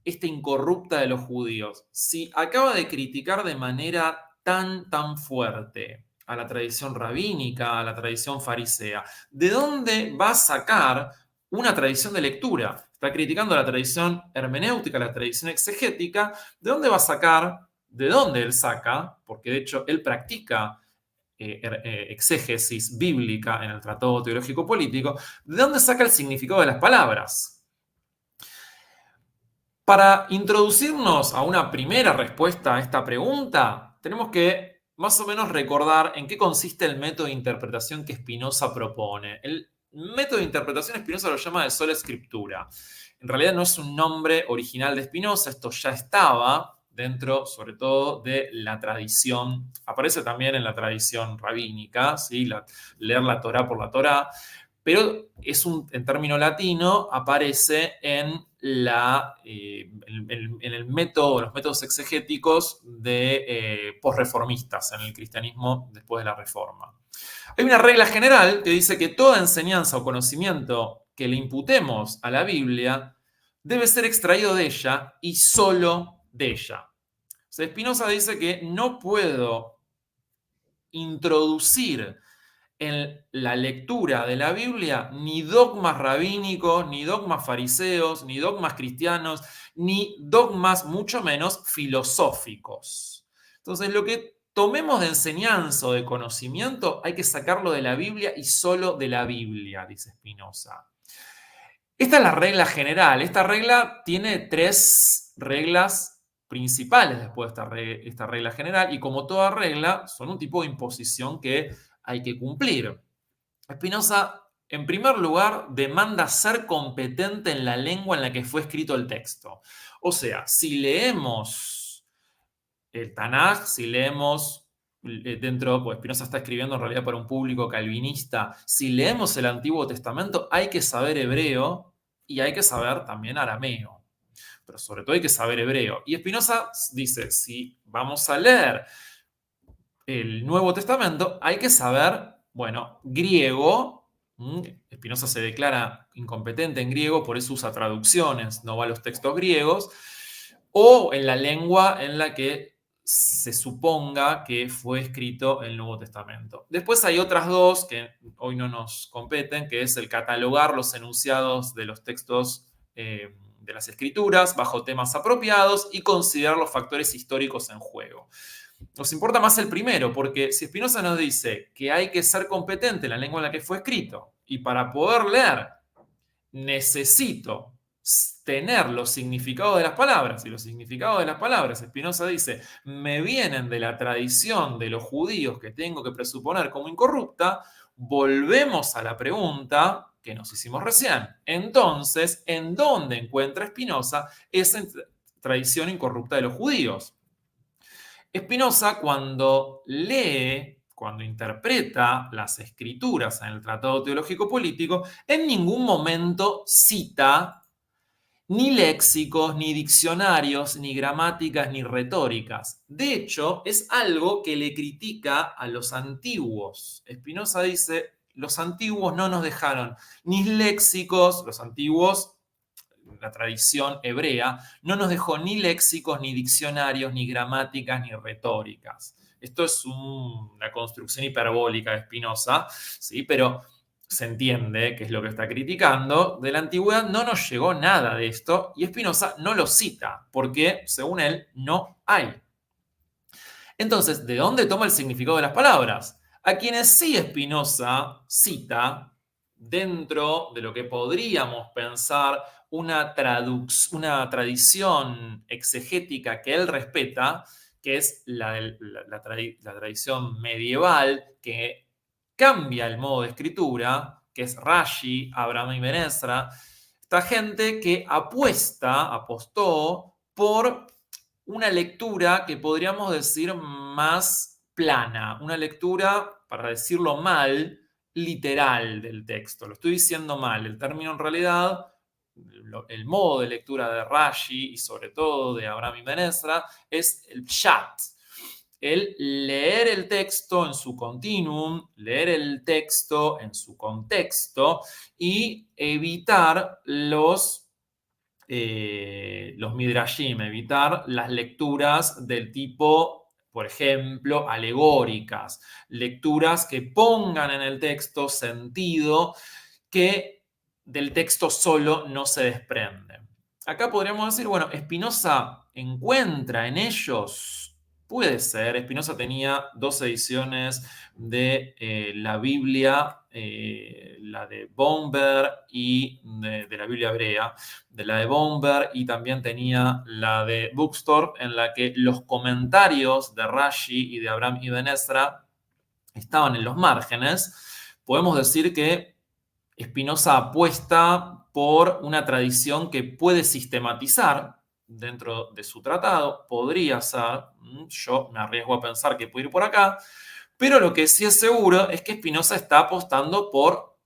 esta incorrupta de los judíos? Si acaba de criticar de manera tan, tan fuerte a la tradición rabínica, a la tradición farisea, ¿de dónde va a sacar una tradición de lectura? Está criticando la tradición hermenéutica, la tradición exegética. ¿De dónde va a sacar? ¿De dónde él saca? Porque de hecho él practica eh, er- eh, exégesis bíblica en el Tratado Teológico Político. ¿De dónde saca el significado de las palabras? Para introducirnos a una primera respuesta a esta pregunta, tenemos que más o menos recordar en qué consiste el método de interpretación que Spinoza propone. El método de interpretación Spinoza lo llama de sola scriptura. En realidad no es un nombre original de Spinoza, esto ya estaba dentro, sobre todo, de la tradición, aparece también en la tradición rabínica, ¿sí? La- leer la Torá por la Torá, pero es un, en término latino, aparece en la, eh, en, en- en el método, los métodos exegéticos de eh, posreformistas en el cristianismo después de la Reforma. Hay una regla general que dice que toda enseñanza o conocimiento que le imputemos a la Biblia debe ser extraído de ella y solo de ella. O sea, Spinoza dice que no puedo introducir en la lectura de la Biblia ni dogmas rabínicos, ni dogmas fariseos, ni dogmas cristianos, ni dogmas mucho menos filosóficos. Entonces, lo que tomemos de enseñanza o de conocimiento hay que sacarlo de la Biblia y solo de la Biblia, dice Spinoza. Esta es la regla general. Esta regla tiene tres reglas principales después de esta, re- esta regla general, y como toda regla, son un tipo de imposición que hay que cumplir. Spinoza, en primer lugar, demanda ser competente en la lengua en la que fue escrito el texto. O sea, si leemos el Tanaj, si leemos eh, dentro, pues Spinoza está escribiendo en realidad para un público calvinista, si leemos el Antiguo Testamento hay que saber hebreo y hay que saber también arameo. Pero sobre todo hay que saber hebreo. Y Spinoza dice, si vamos a leer el Nuevo Testamento, hay que saber, bueno, griego. ¿Mm? Spinoza se declara incompetente en griego, por eso usa traducciones, no va a los textos griegos, o en la lengua en la que se suponga que fue escrito el Nuevo Testamento. Después hay otras dos que hoy no nos competen, que es el catalogar los enunciados de los textos eh, de las Escrituras bajo temas apropiados y considerar los factores históricos en juego. Nos importa más el primero, porque si Spinoza nos dice que hay que ser competente en la lengua en la que fue escrito, y para poder leer necesito s- tener los significados de las palabras, y los significados de las palabras, Spinoza dice, me vienen de la tradición de los judíos que tengo que presuponer como incorrupta, volvemos a la pregunta que nos hicimos recién. Entonces, ¿en dónde encuentra Spinoza esa int- tradición incorrupta de los judíos? Spinoza, cuando lee, cuando interpreta las escrituras en el Tratado Teológico Político, en ningún momento cita ni léxicos, ni diccionarios, ni gramáticas, ni retóricas. De hecho, es algo que le critica a los antiguos. Spinoza dice, los antiguos no nos dejaron ni léxicos, los antiguos, la tradición hebrea, no nos dejó ni léxicos, ni diccionarios, ni gramáticas, ni retóricas. Esto es un- una construcción hiperbólica de Spinoza, ¿sí? Pero se entiende qué es lo que está criticando. De la antigüedad no nos llegó nada de esto y Spinoza no lo cita, porque según él no hay. Entonces, ¿de dónde toma el significado de las palabras? A quienes sí Spinoza cita dentro de lo que podríamos pensar una, traduc- una tradición exegética que él respeta, que es la, del- la- la tradi- la tradición medieval que cambia el modo de escritura, que es Rashi, Abraham Ibn Ezra, esta gente que apuesta, apostó por una lectura que podríamos decir más plana, una lectura, para decirlo mal, literal del texto. Lo estoy diciendo mal, el término en realidad, lo, el modo de lectura de Rashi y sobre todo de Abraham Ibn Ezra es el pshat, el leer el texto en su continuum, leer el texto en su contexto y evitar los, eh, los midrashim, evitar las lecturas del tipo, por ejemplo, alegóricas, lecturas que pongan en el texto sentido que del texto solo no se desprende. Acá podríamos decir, bueno, Spinoza encuentra en ellos, puede ser, Spinoza tenía dos ediciones de, eh, la Biblia, eh, la de Bomberg y de, de la Biblia hebrea, de la de Bomberg, y también tenía la de Buxtorf, en la que los comentarios de Rashi y de Abraham Ibn Ezra estaban en los márgenes. Podemos decir que Spinoza apuesta por una tradición que puede sistematizar dentro de su tratado, podría ser, mm, yo me arriesgo a pensar que puede ir por acá, pero lo que sí es seguro es que Spinoza está apostando por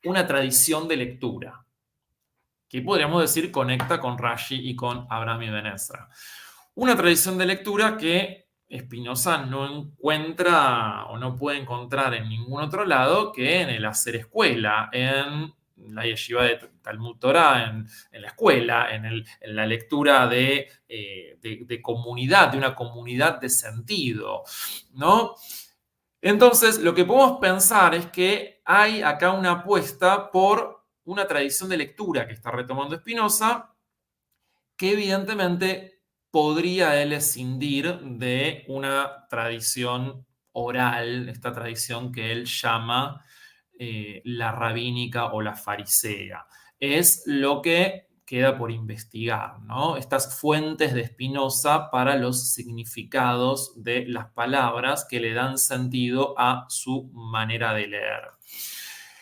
una tradición de lectura, que podríamos decir conecta con Rashi y con Abraham Ibn Ezra. Una tradición de lectura que Spinoza no encuentra o no puede encontrar en ningún otro lado que en el hacer escuela, en la yeshiva de Talmud Torah, en, en la escuela, en el, en la lectura de, eh, de, de comunidad, de una comunidad de sentido, ¿no? Entonces, lo que podemos pensar es que hay acá una apuesta por una tradición de lectura que está retomando Spinoza, que evidentemente podría él escindir de una tradición oral, esta tradición que él llama, eh, la rabínica o la farisea. Es lo que queda por investigar, ¿no? Estas fuentes de Spinoza para los significados de las palabras que le dan sentido a su manera de leer.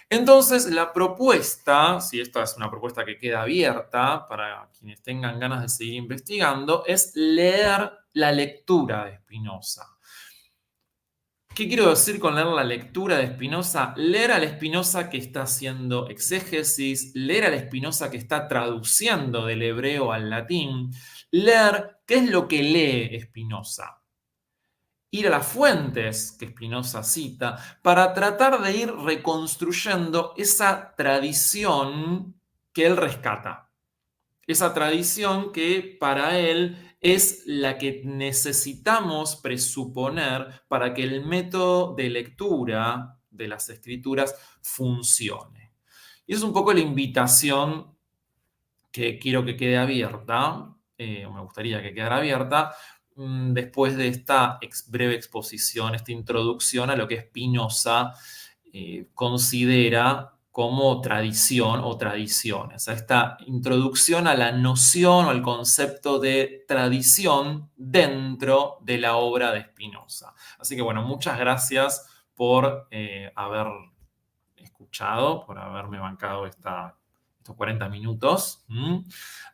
Entonces, la propuesta, si esta es una propuesta que queda abierta para quienes tengan ganas de seguir investigando, es leer la lectura de Spinoza. ¿Qué quiero decir con leer la lectura de Spinoza? Leer al Spinoza que está haciendo exégesis, leer al Spinoza que está traduciendo del hebreo al latín, leer qué es lo que lee Spinoza. Ir a las fuentes que Spinoza cita para tratar de ir reconstruyendo esa tradición que él rescata. Esa tradición que para él es la que necesitamos presuponer para que el método de lectura de las escrituras funcione. Y es un poco la invitación que quiero que quede abierta, eh, o me gustaría que quedara abierta, mm, después de esta ex-, breve exposición, esta introducción a lo que Spinoza, eh, considera como tradición o tradiciones, a esta introducción a la noción o al concepto de tradición dentro de la obra de Spinoza. Así que, bueno, muchas gracias por, eh, haber escuchado, por haberme bancado esta, estos cuarenta minutos. ¿M?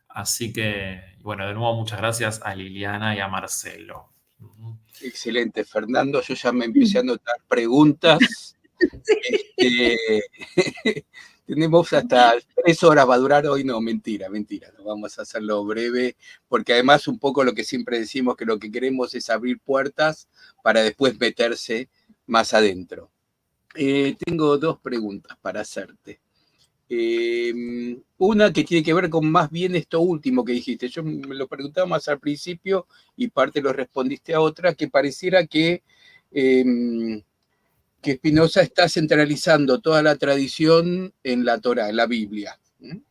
Así que, bueno, de nuevo muchas gracias a Liliana y a Marcelo. ¿M? Excelente, Fernando. Yo ya me empecé a anotar preguntas. Sí. Este, tenemos hasta tres horas, va a durar hoy. No, mentira, mentira. No, vamos a hacerlo breve, porque además un poco lo que siempre decimos, que lo que queremos es abrir puertas para después meterse más adentro. Eh, tengo dos preguntas para hacerte. Eh, una que tiene que ver con más bien esto último que dijiste. Yo me lo preguntaba más al principio y parte lo respondiste a otra, que pareciera que, eh, que Spinoza está centralizando toda la tradición en la Torá, en la Biblia. ¿M?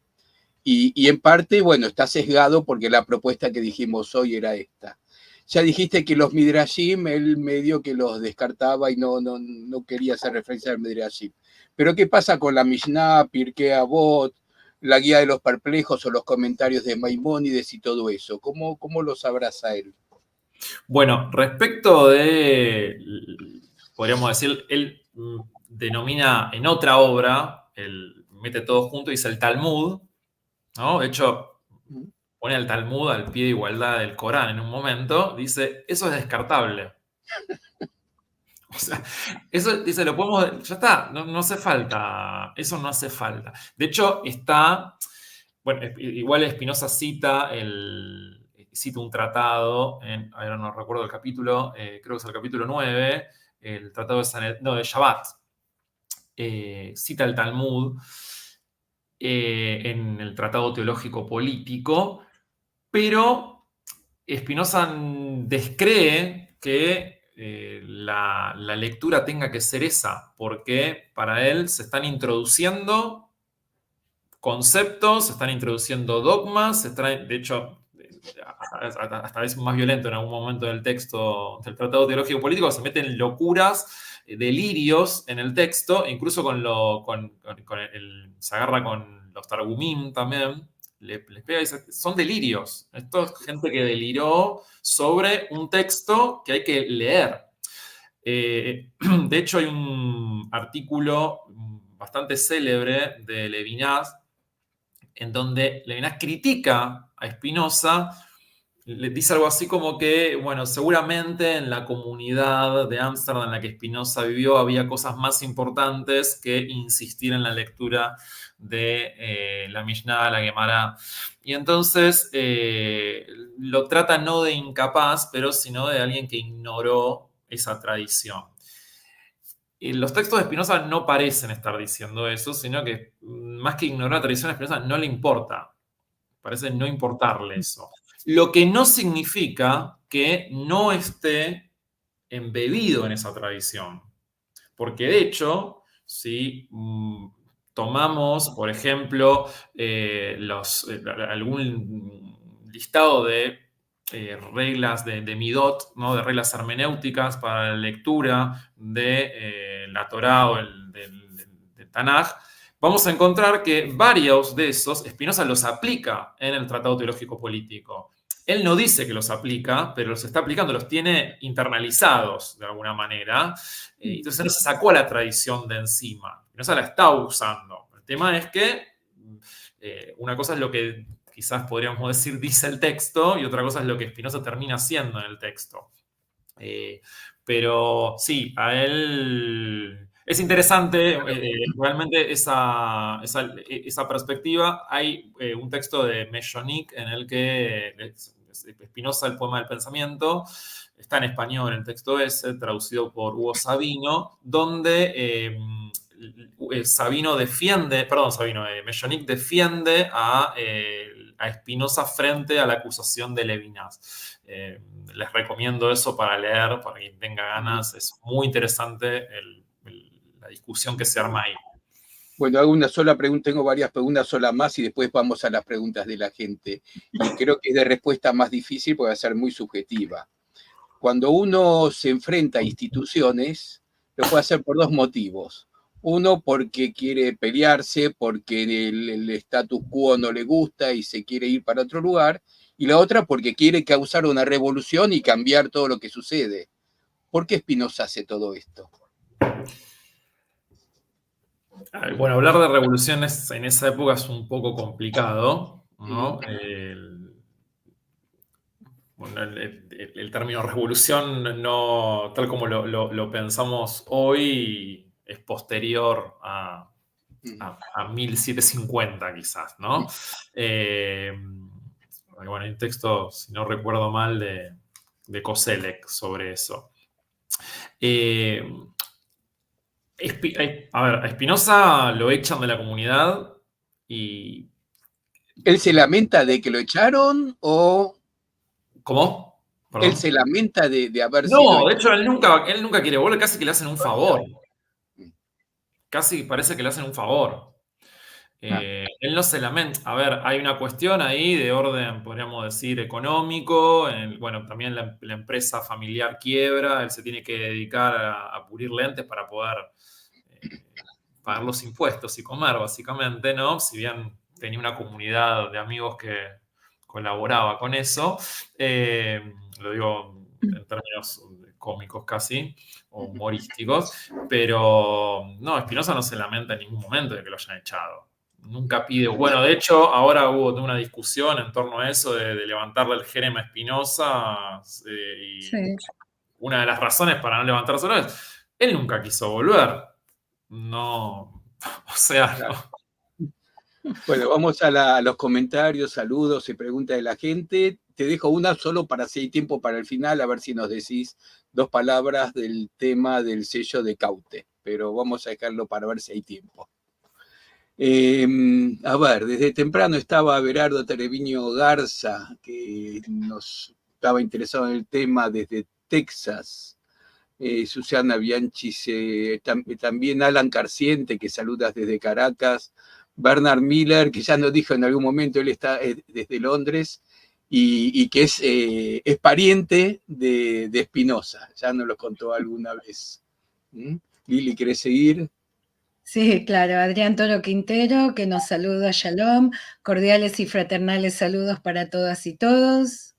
Y, y en parte, bueno, está sesgado porque la propuesta que dijimos hoy era esta. Ya dijiste que los midrashim, él medio que los descartaba y no, no, no quería hacer referencia al midrashim. Pero, ¿qué pasa con la Mishnah, Pirkei Avot, la Guía de los Perplejos o los comentarios de Maimónides y todo eso? ¿Cómo, cómo los abraza él? Bueno, respecto de, podríamos decir, él, mm, denomina en otra obra, el, mete todo junto y dice el Talmud, ¿no? De hecho, pone al Talmud al pie de igualdad del Corán en un momento, dice, eso es descartable. O sea, eso dice, lo podemos, ya está, no, no hace falta, eso no hace falta. De hecho, está, bueno, es- igual Spinoza cita el, cita un tratado, en, ahora no recuerdo el capítulo, eh, creo que es el capítulo nueve, el tratado de Saned- no, de Shabbat. Eh, cita el Talmud, eh, en el tratado teológico político, pero Spinoza descree que, eh, la, la lectura tenga que ser esa, porque para él se están introduciendo conceptos, se están introduciendo dogmas, se traen, de hecho, hasta, hasta es más violento en algún momento del texto del tratado teológico político, se meten locuras, eh, delirios en el texto, incluso con lo, con, con- con el, se agarra con los Targumim también, le- les pega y dice, son delirios. Esto es gente que deliró sobre un texto que hay que leer. Eh, de hecho, hay un artículo bastante célebre de Levinas en donde Levinas critica a Spinoza, le dice algo así como que, bueno, seguramente en la comunidad de Ámsterdam en la que Spinoza vivió había cosas más importantes que insistir en la lectura de, eh, la Mishnah, la Gemara. Y entonces, eh, lo trata no de incapaz, pero sino de alguien que ignoró esa tradición. Y los textos de Spinoza no parecen estar diciendo eso, sino que, mm, más que ignorar la tradición, a Spinoza no le importa. Parece no importarle eso. Lo que no significa que no esté embebido en esa tradición. Porque de hecho, si, mm, tomamos, por ejemplo, eh, los, eh, algún listado de, eh, reglas de, de midot, ¿no? De reglas hermenéuticas para la lectura de, eh, la Torá o el, del, del- del Tanaj, vamos a encontrar que varios de esos Spinoza los aplica en el Tratado Teológico Político. Él no dice que los aplica, pero los está aplicando, los tiene internalizados de alguna manera. Eh, entonces no se sacó a la tradición de encima. Spinoza la está usando. El tema es que, eh, una cosa es lo que quizás podríamos decir dice el texto y otra cosa es lo que Spinoza termina haciendo en el texto. Eh, pero sí, a él es interesante, eh, realmente esa, esa, esa perspectiva. Hay, eh, un texto de Mezhonik en el que, eh, Spinoza, el poema del pensamiento, está en español el texto ese, traducido por Hugo Sabino, donde, eh, eh, Sabino defiende, perdón, Sabino, eh, Mezhonik defiende a, eh, a Spinoza frente a la acusación de Levinas. Eh, les recomiendo eso para leer, para quien tenga ganas. Es muy interesante el- el- la discusión que se arma ahí. Bueno, hago una sola pregunta, tengo varias preguntas, sola más, y después vamos a las preguntas de la gente. Y creo que es de respuesta más difícil porque va a ser muy subjetiva. Cuando uno se enfrenta a instituciones, lo puede hacer por dos motivos. Uno, porque quiere pelearse, porque el, el status quo no le gusta y se quiere ir para otro lugar. Y la otra, porque quiere causar una revolución y cambiar todo lo que sucede. ¿Por qué Spinoza hace todo esto? Ay, bueno, hablar de revoluciones en esa época es un poco complicado, ¿no? El, bueno, el- el- el término revolución, no, tal como lo, lo- lo pensamos hoy, es posterior a, a, a mil setecientos cincuenta, quizás, ¿no? Eh, bueno, hay un texto, si no recuerdo mal, de, de Koselleck sobre eso. Eh, Espi- eh, a ver, a Spinoza lo echan de la comunidad y... ¿Él se lamenta de que lo echaron o ¿Cómo? Perdón. Él se lamenta de, de haber sido... No, de hecho, él nunca, él nunca quiere volver, casi que le hacen un favor. Casi parece que le hacen un favor. Eh, él no se lamenta. A ver, hay una cuestión ahí de orden, podríamos decir, económico. En el- bueno, también la, la empresa familiar quiebra, él se tiene que dedicar a, a pulir lentes para poder, eh, pagar los impuestos y comer, básicamente, ¿no? Si bien tenía una comunidad de amigos que colaboraba con eso, eh, lo digo en términos de cómicos casi, o humorísticos, pero no, Spinoza no se lamenta en ningún momento de que lo hayan echado. Nunca pide, bueno, de hecho, ahora hubo una discusión en torno a eso de, de levantarle el jerem a Spinoza, eh, y Sí. una de las razones para no levantárselo es, él nunca quiso volver. No, o sea, no. Bueno, vamos a, la- a los comentarios, saludos y preguntas de la gente. Te dejo una solo para si hay tiempo para el final, a ver si nos decís dos palabras del tema del sello de Caute, pero vamos a dejarlo para ver si hay tiempo. Em, a ver, desde temprano estaba Berardo Treviño Garza, que nos estaba interesado en el tema desde Texas. Eh, Susana Bianchi, se- tam- también Alan Carciente, que saludas desde Caracas. Bernard Miller, que ya nos dijo en algún momento, él está eh, desde Londres, y, y que es, eh, es pariente de, de Spinoza, ya nos lo contó alguna vez. ¿Mm? Lili, ¿querés seguir? Sí, claro. Adrián Toro Quintero, que nos saluda, shalom. Cordiales y fraternales saludos para todas y todos.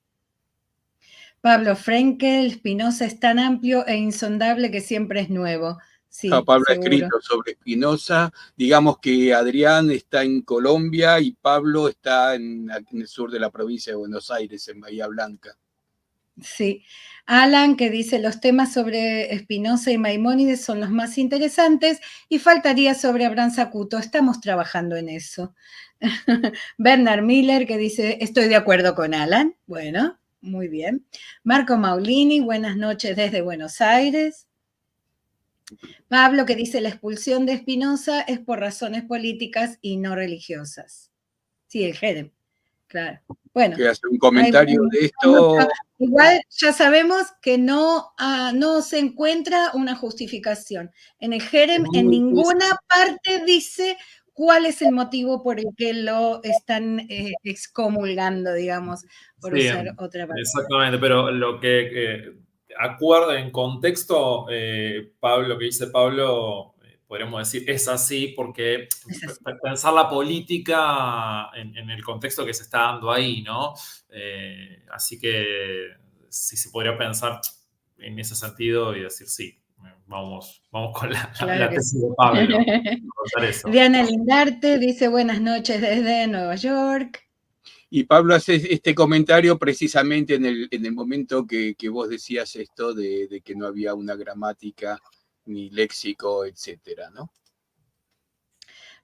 Pablo Frenkel, Spinoza es tan amplio e insondable que siempre es nuevo. Sí, No, Pablo ha seguro. escrito sobre Spinoza. Digamos que Adrián está en Colombia y Pablo está en, en el sur de la provincia de Buenos Aires, en Bahía Blanca. Sí. Alan, que dice, los temas sobre Spinoza y Maimónides son los más interesantes y faltaría sobre Abraham Zacuto. Estamos trabajando en eso. Bernard Miller, que dice, estoy de acuerdo con Alan. Bueno, muy bien. Marco Maulini, buenas noches desde Buenos Aires. Pablo, que dice, la expulsión de Spinoza es por razones políticas y no religiosas. Sí, el jerem, claro. Bueno, Que hace un hay comentario mu- de hay esto. mucho- igual ya sabemos que no, ah, no se encuentra una justificación. En el jerem, en Muy ninguna parte dice cuál es el motivo por el que lo están eh, excomulgando, digamos, por Sí, usar otra palabra. Exactamente, pero lo que eh, acuerda en contexto, eh, Pablo, lo que dice Pablo, eh, podríamos decir, es así porque Es así. pe- pensar la política en, en el contexto que se está dando ahí, ¿no? Eh, así que sí se podría pensar en ese sentido y decir, sí, vamos, vamos con la, la- Claro la que tesis de Pablo, aportar eso. Diana Lindarte dice buenas noches desde Nueva York. Y Pablo hace este comentario precisamente en el, en el momento que, que vos decías esto de, de que no había una gramática, ni léxico, etcétera, ¿no?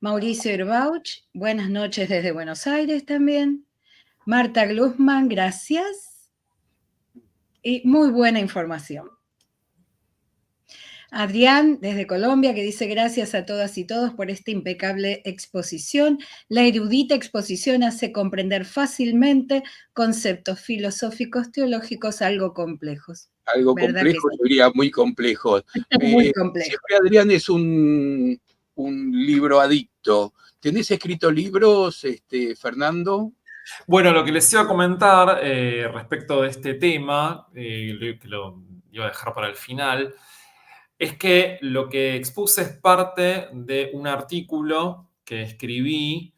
Mauricio Irbauch, buenas noches desde Buenos Aires también. Marta Glusman, gracias. Y muy buena información. Adrián, desde Colombia, que dice gracias a todas y todos por esta impecable exposición. La erudita exposición hace comprender fácilmente conceptos filosóficos, teológicos, algo complejos. Algo ¿Verdad que complejo, sí? Yo diría muy complejo. Muy Eh, complejo. Siempre Adrián es un, un libro adicto. ¿Tenés escrito libros, este, Fernando? Bueno, lo que les iba a comentar eh, respecto de este tema, eh, lo- que lo iba a dejar para el final, es que lo que expuse es parte de un artículo que escribí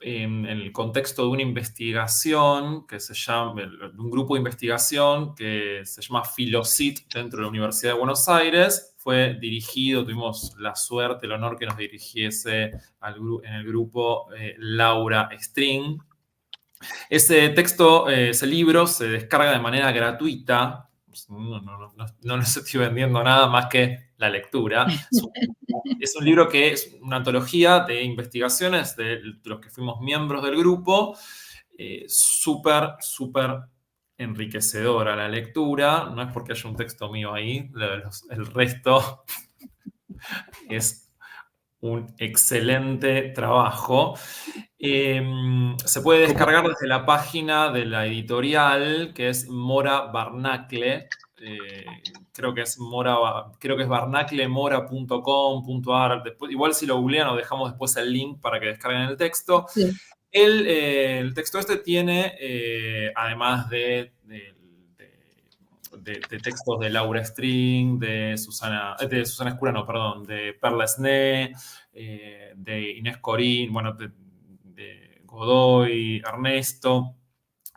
en el contexto de una investigación que se llama, de un grupo de investigación que se llama Filosit dentro de la Universidad de Buenos Aires. Fue dirigido, tuvimos la suerte, el honor que nos dirigiese al gru- en el grupo eh, Laura String. Ese texto, eh, ese libro se descarga de manera gratuita. No, no, no, no, no les estoy vendiendo nada más que la lectura. Es un, es un libro que es una antología de investigaciones de los que fuimos miembros del grupo. Eh, súper, súper enriquecedora la lectura. No es porque haya un texto mío ahí, lo- los- el resto es un excelente trabajo. Em, se puede descargar desde la página de la editorial, que es Mora Barnacle. Eh, creo que es Mora, creo que es barnaclemora punto com punto ar. Después, igual si lo googlean, os dejamos después el link para que descarguen el texto. Sí. El, eh, el texto este tiene, eh, además de, de- de- de- de textos de Laura String, de Susana, de Susana Escura, no, perdón, de Perla Sne, eh, de Inés Corín, bueno, de, de Godoy, Ernesto,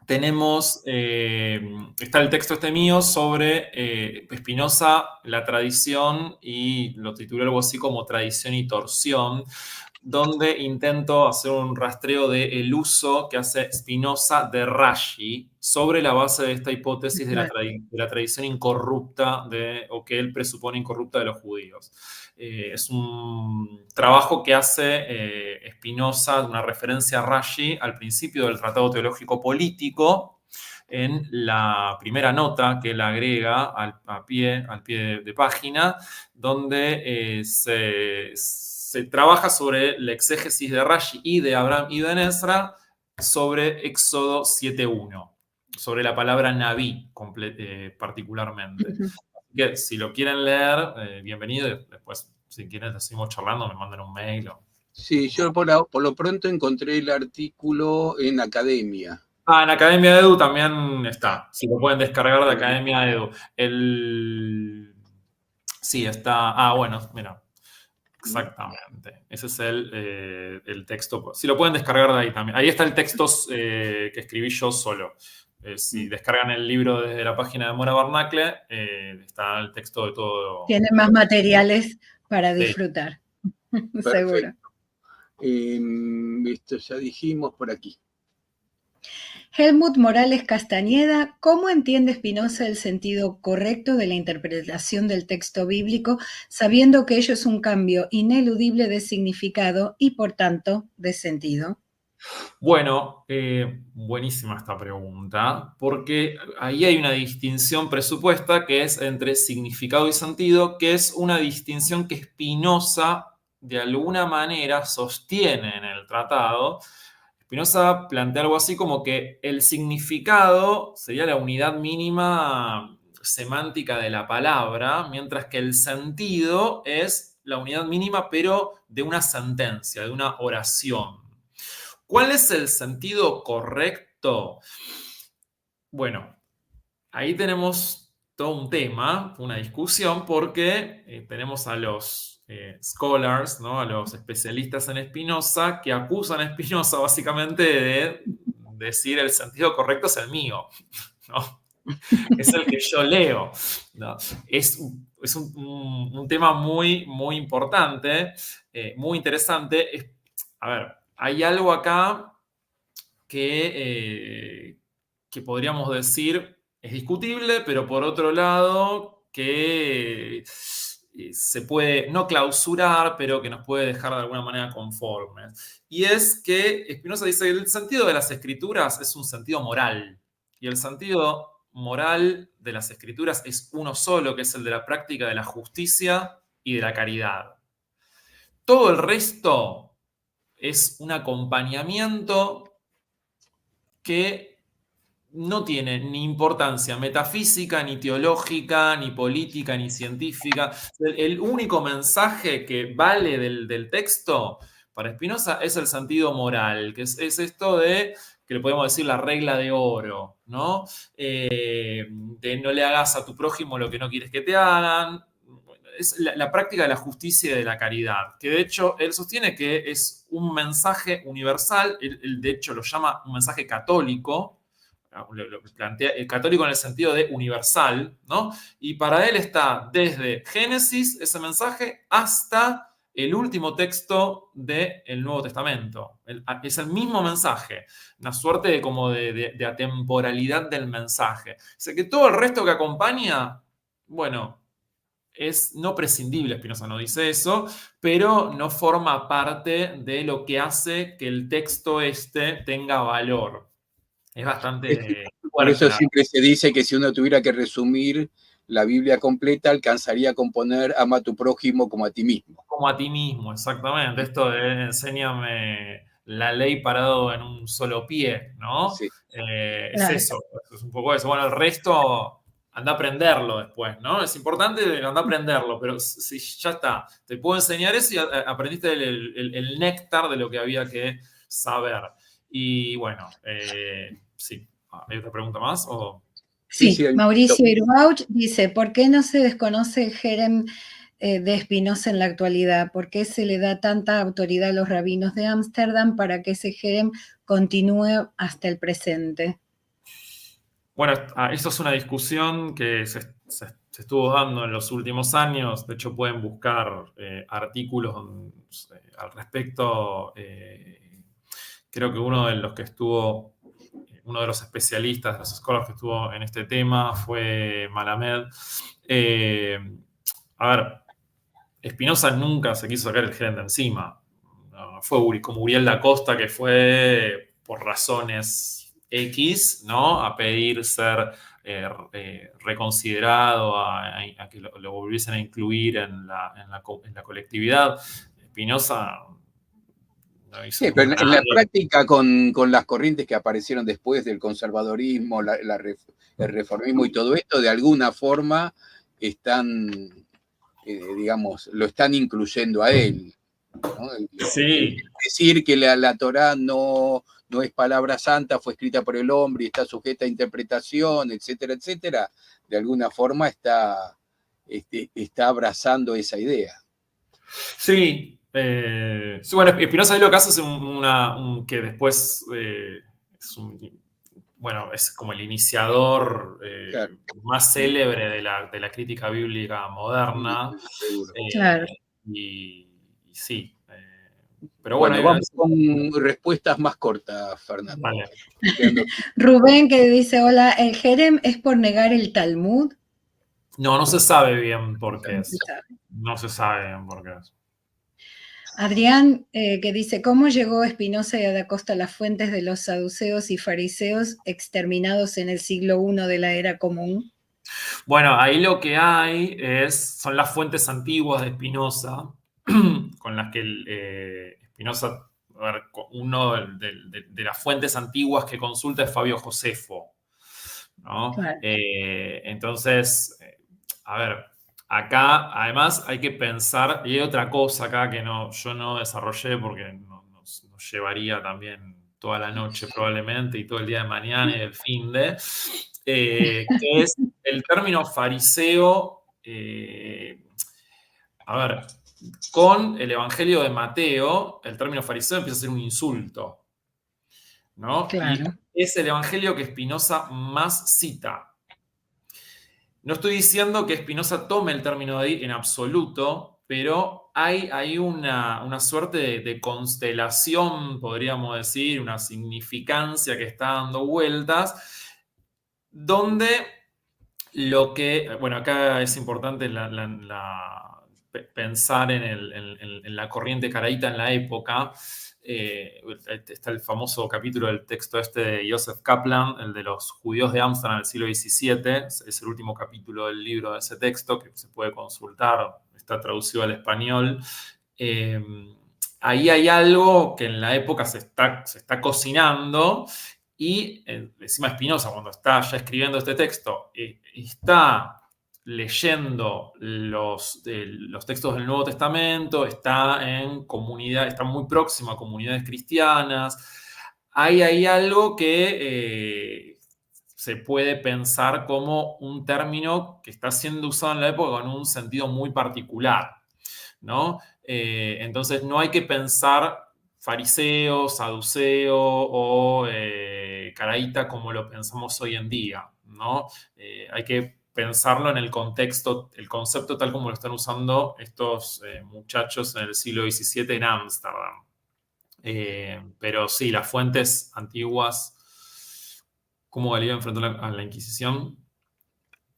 tenemos, eh, está el texto este mio sobre, eh, Spinoza, la tradision, i lo titulé algo asi komo Tradision i Torsion, donde intento azer un rastreo de el uzo ke aze Spinoza de Rashi sobre la baze de esta ipotesis de la tradi-, de la tradision inkorupta de, o ke el presupone inkorupta de los djudios. Eh, es un travajo ke aze, eh, Spinoza, una referensia a Rashi al prinsipio del Tratado Teologiko Politiko, en la primera nota ke el agrega al, a pie, al pie de, de pajina, donde, eh, se, se travaja sovre la ekzegesis de Rashi i de Abraham Ibn Ezra sovre Exodo siete uno, sovre la palabra navi comple-, eh, partikularmente. Asi ke si lo kieren leer, eh, bienvenido. Despues, si kieren, sigimos charlando, me mandan un mail o... Si, yo por la, por lo pronto enkontri el artikulo en Akademia. Ah, en Akademia Edu tambien esta. Si lo pueden deskargar de Akademia Edu. El, si, esta, ah, bueno, mira. Egzaktamente. Ese es el, eh, el teksto. Si lo pueden deskargar de ayi tambien. Ayi esta el teksto, eh, ke eskrivi yo solo. Eh, si deskargan el livro desde la pajina de Mora Barnacle, eh, esta el teksto de todo. Tiene mas materiales para disfrutar. Seguro. Perfekto. Em, esto ya dijimos por aki. Helmut Morales Castañeda, ¿cómo entiende Spinoza el sentido correcto de la interpretación del texto bíblico, sabiendo que ello es un cambio ineludible de significado y, por tanto, de sentido? Bueno, eh, buenisima esta pregunta, porke ayi ay una distinsion presupuesta ke es entre signifikado i sentido, ke es una distinsion ke Spinoza de alguna manera sostiene en el tratado. Spinoza plantea algo asi komo ke el signifikado seria la unidad minima semantika de la palavra, mientras ke el sentido es la unidad minima, pero de una sentensia, de una orasion. ¿Kual es el sentido korekto? Bueno, ayi tenemos todo un tema, una diskusion, porke, eh, tenemos a los, eh, scholars, no? A los espesialistas en Spinoza ke akusan a Spinoza basikamente de dizir el sentido korekto es el mio, no? Es el ke yo leo, no? Es un, es un, un, un tema muy, muy importante, eh, muy interesante. Es, a ver, ay algo aka ke, eh, ke podriamos dizir es diskutivle, pero por otro lado ke, eh, se puede no klauzurar, pero ke mos puede deshar de alguna manera konformes. I es ke Spinoza dize ke el sentido de las Eskrituras es un sentido moral. I el sentido moral de las Eskrituras es uno solo, ke es el de la praktika de la djustisia i de la karidad. Todo el resto es un akompanyamiento ke no tiene ni importansia metafizika, ni teolojika, ni politika, ni sientifika. El, el uniko mensaje ke vale del, del teksto para Spinoza es el sentido moral, ke es, es esto de, ke le podemos dizir la regla de oro, no? Eh, de no le agas a tu prohimo lo ke no keres ke te agan, es la, la praktika de la djustisia i de la karidad, ke de echo el sostiene ke es un mensaje universal, el, el de echo lo yama un mensaje katoliko, lo, lo plantea, eh, katoliko en el sentido de universal, no? I para el esta desde Genesis ese mensaje asta el ultimo teksto del Nuevo Testamento. El, es el mizmo mensaje, una suerte de, komo de, de, de atemporalidad del mensaje. O sea ke todo el resto ke akompanya, bueno, es no prescindivle, Spinoza no dize esto, pero no forma parte de lo ke aze ke el teksto este tenga valor. Es bastante fuerte. Es ke por esto siempre se dize ke si uno tuviera ke rezumir la Biblia kompleta, alkanzaria kon poner "ama a tu prohimo komo a ti mizmo". Komo a ti mizmo, egzaktamente. Esto de "ensenyame la ley parado en un solo pie", no? Si. Eh, es esto, es un poko esto. Bueno, el resto anda a aprenderlo despues, no? Es importante anda a aprenderlo, pero si, ya esta, te puedo ensenyar esto i a, aprendiste el, el, el nektar de lo ke avia ke saver. I bueno, eh, si. Ah, ay otra pregunta mas? O... Si, si, Mauricio Iruauch dize, "¿Por qué no se desconoce el jerem, eh, de Spinoza en la actualidad? ¿Por qué se le da tanta autoridad a los rabinos de Ámsterdam para que ese jerem continúe hasta el presente?" Bueno, esto es una diskusion ke se, se, se estuvo dando en los ultimos anyos. De echo, pueden buskar, eh, artikolos, eh, al respekto. Eh, kreo ke uno de los ke estuvo, eh, uno de los espesialistas, de los scholars ke estuvo en este tema fue Malamed. Eh, a ver, Spinoza nunka se kizo sakar el jerem de ensima. No, no fue Uri-, komo Uriel da Costa, ke fue por razones X, no? A pedir ser, eh, eh, rekonsiderado, a, a, a ke lo, lo volviesen a inkluir en la, en la ko-, en la kolektividad. Spinoza no izo nada. Si, pero en, en la praktika kon, kon las korrientes ke aparesieron despues del konservadorizmo, la, la ref-, el reformismo i todo esto, de alguna forma estan, eh, digamos, lo estan inkluyendo a el, no? El, si, el dizir ke la, la Torá no, no es palavra santa, fue eskrita por el ombre i esta sujeta a interpretasion, etsetera, etsetera, de alguna forma esta, este, esta abrazando esa idea. Si, eh, si, bueno, Spinoza lo ke aze es un, una, un, ke despues, eh, es un, bueno, es komo el inisiador, eh, mas selebre de la, de la kritika biblika moderna. Seguro. Eh, i, i si, eh, pero bueno, bueno, vamos kon respuestas mas kortas, Fernando. Vale. Ruben ke dize, ola, el jerem es por negar el Talmud. No, no se save bien por ke es. No se save. No se save bien por ke es. Adrian, eh, ke dize, komo yego Spinoza i Da Costa a las fuentes de los saduseos i fariseos eksterminados en el siglo uno de la Era Komun? Bueno, ayi lo ke ay es, son las fuentes antiguas de Spinoza, kon las ke, eh, Spinoza, a ver, ko-, uno del, del, de, de las fuentes antiguas ke konsulta es Fabio Josefo, no? Klaro. Eh, entonses, eh, a ver, aka, ademas, ay ke pensar, i ay otra koza aka ke no, yo no desaroyé porke no, nos, nos yevaria tambien toda la noche probablemente i todo el dia de manyana i el fin de, eh, ke es el termino fariseo, eh, a ver, kon el Evangelio de Mateo, el termino fariseo empieza a ser un insulto, no? Klaro. I es el evangelio ke Spinoza mas sita. No estoy diciendo que Spinoza tome el término de ahí en absoluto, pero hay, hay una, una suerte de, de constelación, podríamos decir, una significancia que está dando vueltas, donde lo que, bueno, acá es importante la, la, la, pe-, pensar en el, en, en, en la corriente karaita en la época. Eh, está el famoso capítulo del texto este de Joseph Kaplan, el de los judíos de Ámsterdam del siglo diecisiete, es, es el último capítulo del libro de ese texto, que se puede consultar, está traducido al español. Eh, ahí hay algo que en la época se está, se está cocinando, y, eh, encima Spinoza, cuando está ya escribiendo este texto, eh, está leyendo los, eh, los textos del Nuevo Testamento, está en comunidad, está muy próximo a comunidades cristianas. Hay ahí algo que, eh, se puede pensar como un término que está siendo usado en la época en un sentido muy particular, ¿no? Eh, entonces no hay que pensar fariseo, saduceo o, eh, karaita como lo pensamos hoy en día, ¿no? Eh, hay que pensarlo en el contexto, el concepto tal como lo están usando estos, eh, muchachos en el siglo diecisiete en Ámsterdam. Eh, pero sí, las fuentes antiguas, cómo Galileo enfrentó la, a la Inquisición.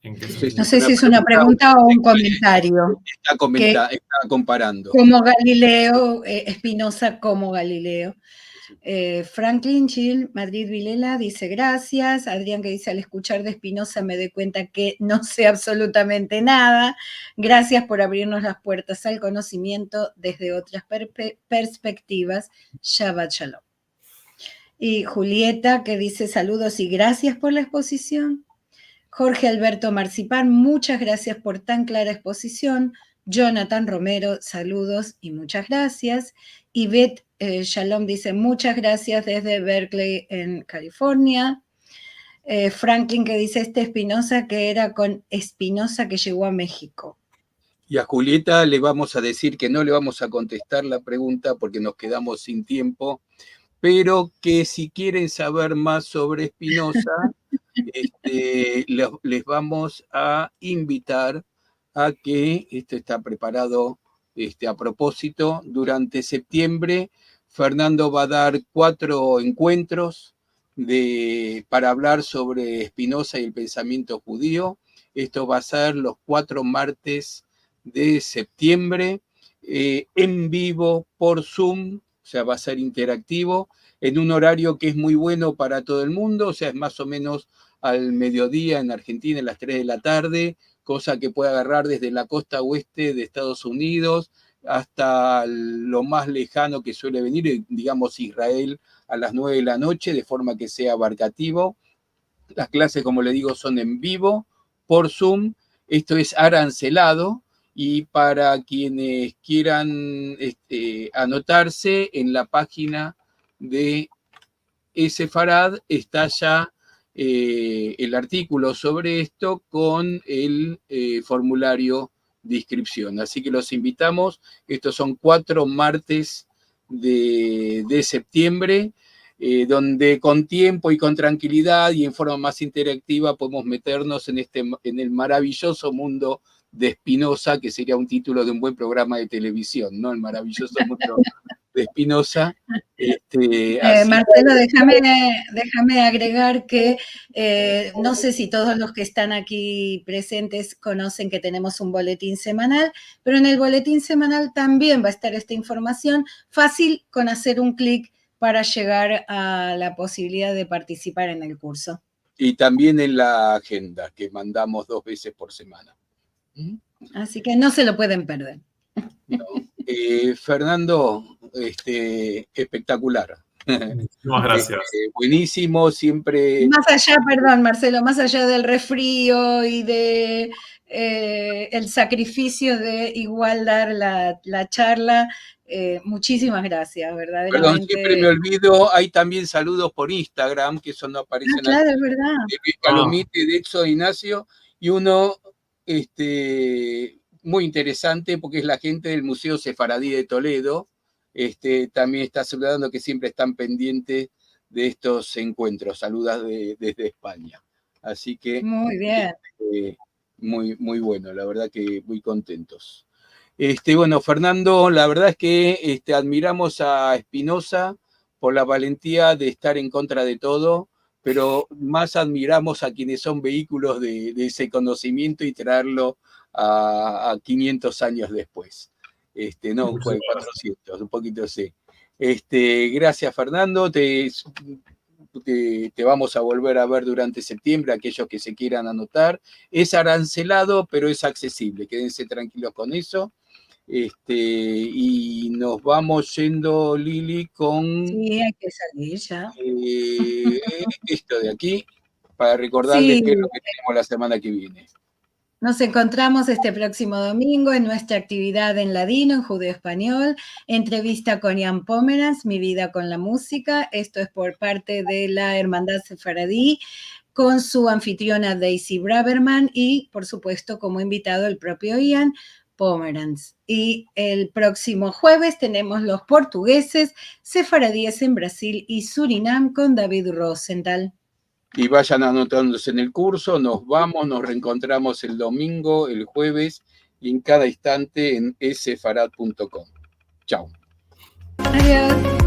¿En qué sentido? No sé si es una pregunta o un comentario. Está comenta-, está comparando. Como Galileo, eh, Spinoza como Galileo. Eh, Franklin Gil, Madrid Vilela, dice: "Gracias". Adrián, que dice: "Al escuchar de Spinoza me doy cuenta que no sé absolutamente nada. Gracias por abrirnos las puertas al conocimiento desde otras perpe-, perspectivas. Shabbat Shalom". Y Julieta, que dice: "Saludos y gracias por la exposición". Jorge Alberto Marcipán: "Muchas gracias por tan clara exposición". Jonathan Romero: "Saludos y muchas gracias". Ivette, eh, Shalom dice: "Muchas gracias desde Berkeley, en California". Eh, Franklin, que dice: "Este Spinoza que era con Spinoza que llegó a México". Y a Julieta le vamos a decir que no le vamos a contestar la pregunta porque nos quedamos sin tiempo, pero que si quieren saber más sobre Spinoza, este, los, les vamos a invitar a que, este, está preparado, este, a propósito, durante septiembre, Fernando va a dar cuatro encuentros de, para hablar sobre Spinoza y el pensamiento judío. Esto va a ser los cuatro martes de septiembre, eh, en vivo por Zoom, o sea, va a ser interactivo, en un horario que es muy bueno para todo el mundo, o sea, es más o menos al mediodía en Argentina, a las tres de la tarde, cosa que puede agarrar desde la costa oeste de Estados Unidos hasta lo más lejano que suele venir, eh, digamos, Israel, a las nueve de la noche, de forma que sea abarcativo. Las clases, como le digo, son en vivo, por Zoom. Esto es arancelado, y para quienes quieran, este, anotarse, en la página de Sefarad está ya, eh, el artículo sobre esto con el, eh, formulario de inscripción. Así que los invitamos. Estos son cuatro martes de, de septiembre, eh, donde con tiempo y con tranquilidad y en forma más interactiva podemos meternos en este, en el maravilloso mundo de Spinoza, que sería un título de un buen programa de televisión, ¿no? El maravilloso mundo de Spinoza. Este, Eh, Marcelo, déjame, déjame agregar que, eh, no sé si todos los que están aquí presentes conocen que tenemos un boletín semanal, pero en el boletín semanal también va a estar esta información fácil con hacer un clic para llegar a la posibilidad de participar en el curso. Y también en la agenda que mandamos dos veces por semana. ¿Mm? Así que no se lo pueden perder. No. Eh, Fernando, este, espectacular. Muchísimas gracias. Este, buenísimo, siempre. Más allá, perdón, Marcelo, más allá del resfrío y de, eh, el sacrificio de igual dar la, la charla, eh, muchísimas gracias, verdaderamente. Perdón, siempre me olvido, hay también saludos por Instagram, que eso no aparece. Ah, claro, es verdad. De Luis Calomite, de Éxodo Ignacio, y uno, este, muy interesante, porque es la gente del Museo Sefaradí de Toledo, este, también está saludando, que siempre están pendientes de estos encuentros. Saludas de, desde España. Así que, muy bien, este, muy, muy bueno, la verdad que muy contentos. Este, bueno, Fernando, la verdad es que, este, admiramos a Spinoza por la valentía de estar en contra de todo, pero más admiramos a quienes son vehículos de, de ese conocimiento y traerlo a, a quinientos años después. Este, no, cuatrocientos, un poquito así. Este, gracias, Fernando. Te, te, te vamos a volver a ver durante septiembre, aquellos que se quieran anotar. Es arancelado, pero es accesible. Quédense tranquilos con eso. Este, y nos vamos yendo, Lili, con, sí, hay que salir ya, eh, esto de aquí, para recordarles, sí, qué es lo que tenemos la semana que viene. Nos encontramos este próximo domingo en nuestra actividad en ladino, en judeo-español, entrevista con Ian Pomeranz, Mi vida con la música. Esto es por parte de la Hermandad Sefaradí, con su anfitriona Daisy Braverman y, por supuesto, como invitado el propio Ian Pomeranz. Y el próximo jueves tenemos los portugueses, sefaradíes en Brasil y Surinam, con David Rosenthal. Y vayan anotándose en el curso. Nos vamos, nos reencontramos el domingo, el jueves y en cada instante en sefarad punto com. Chao. Adiós.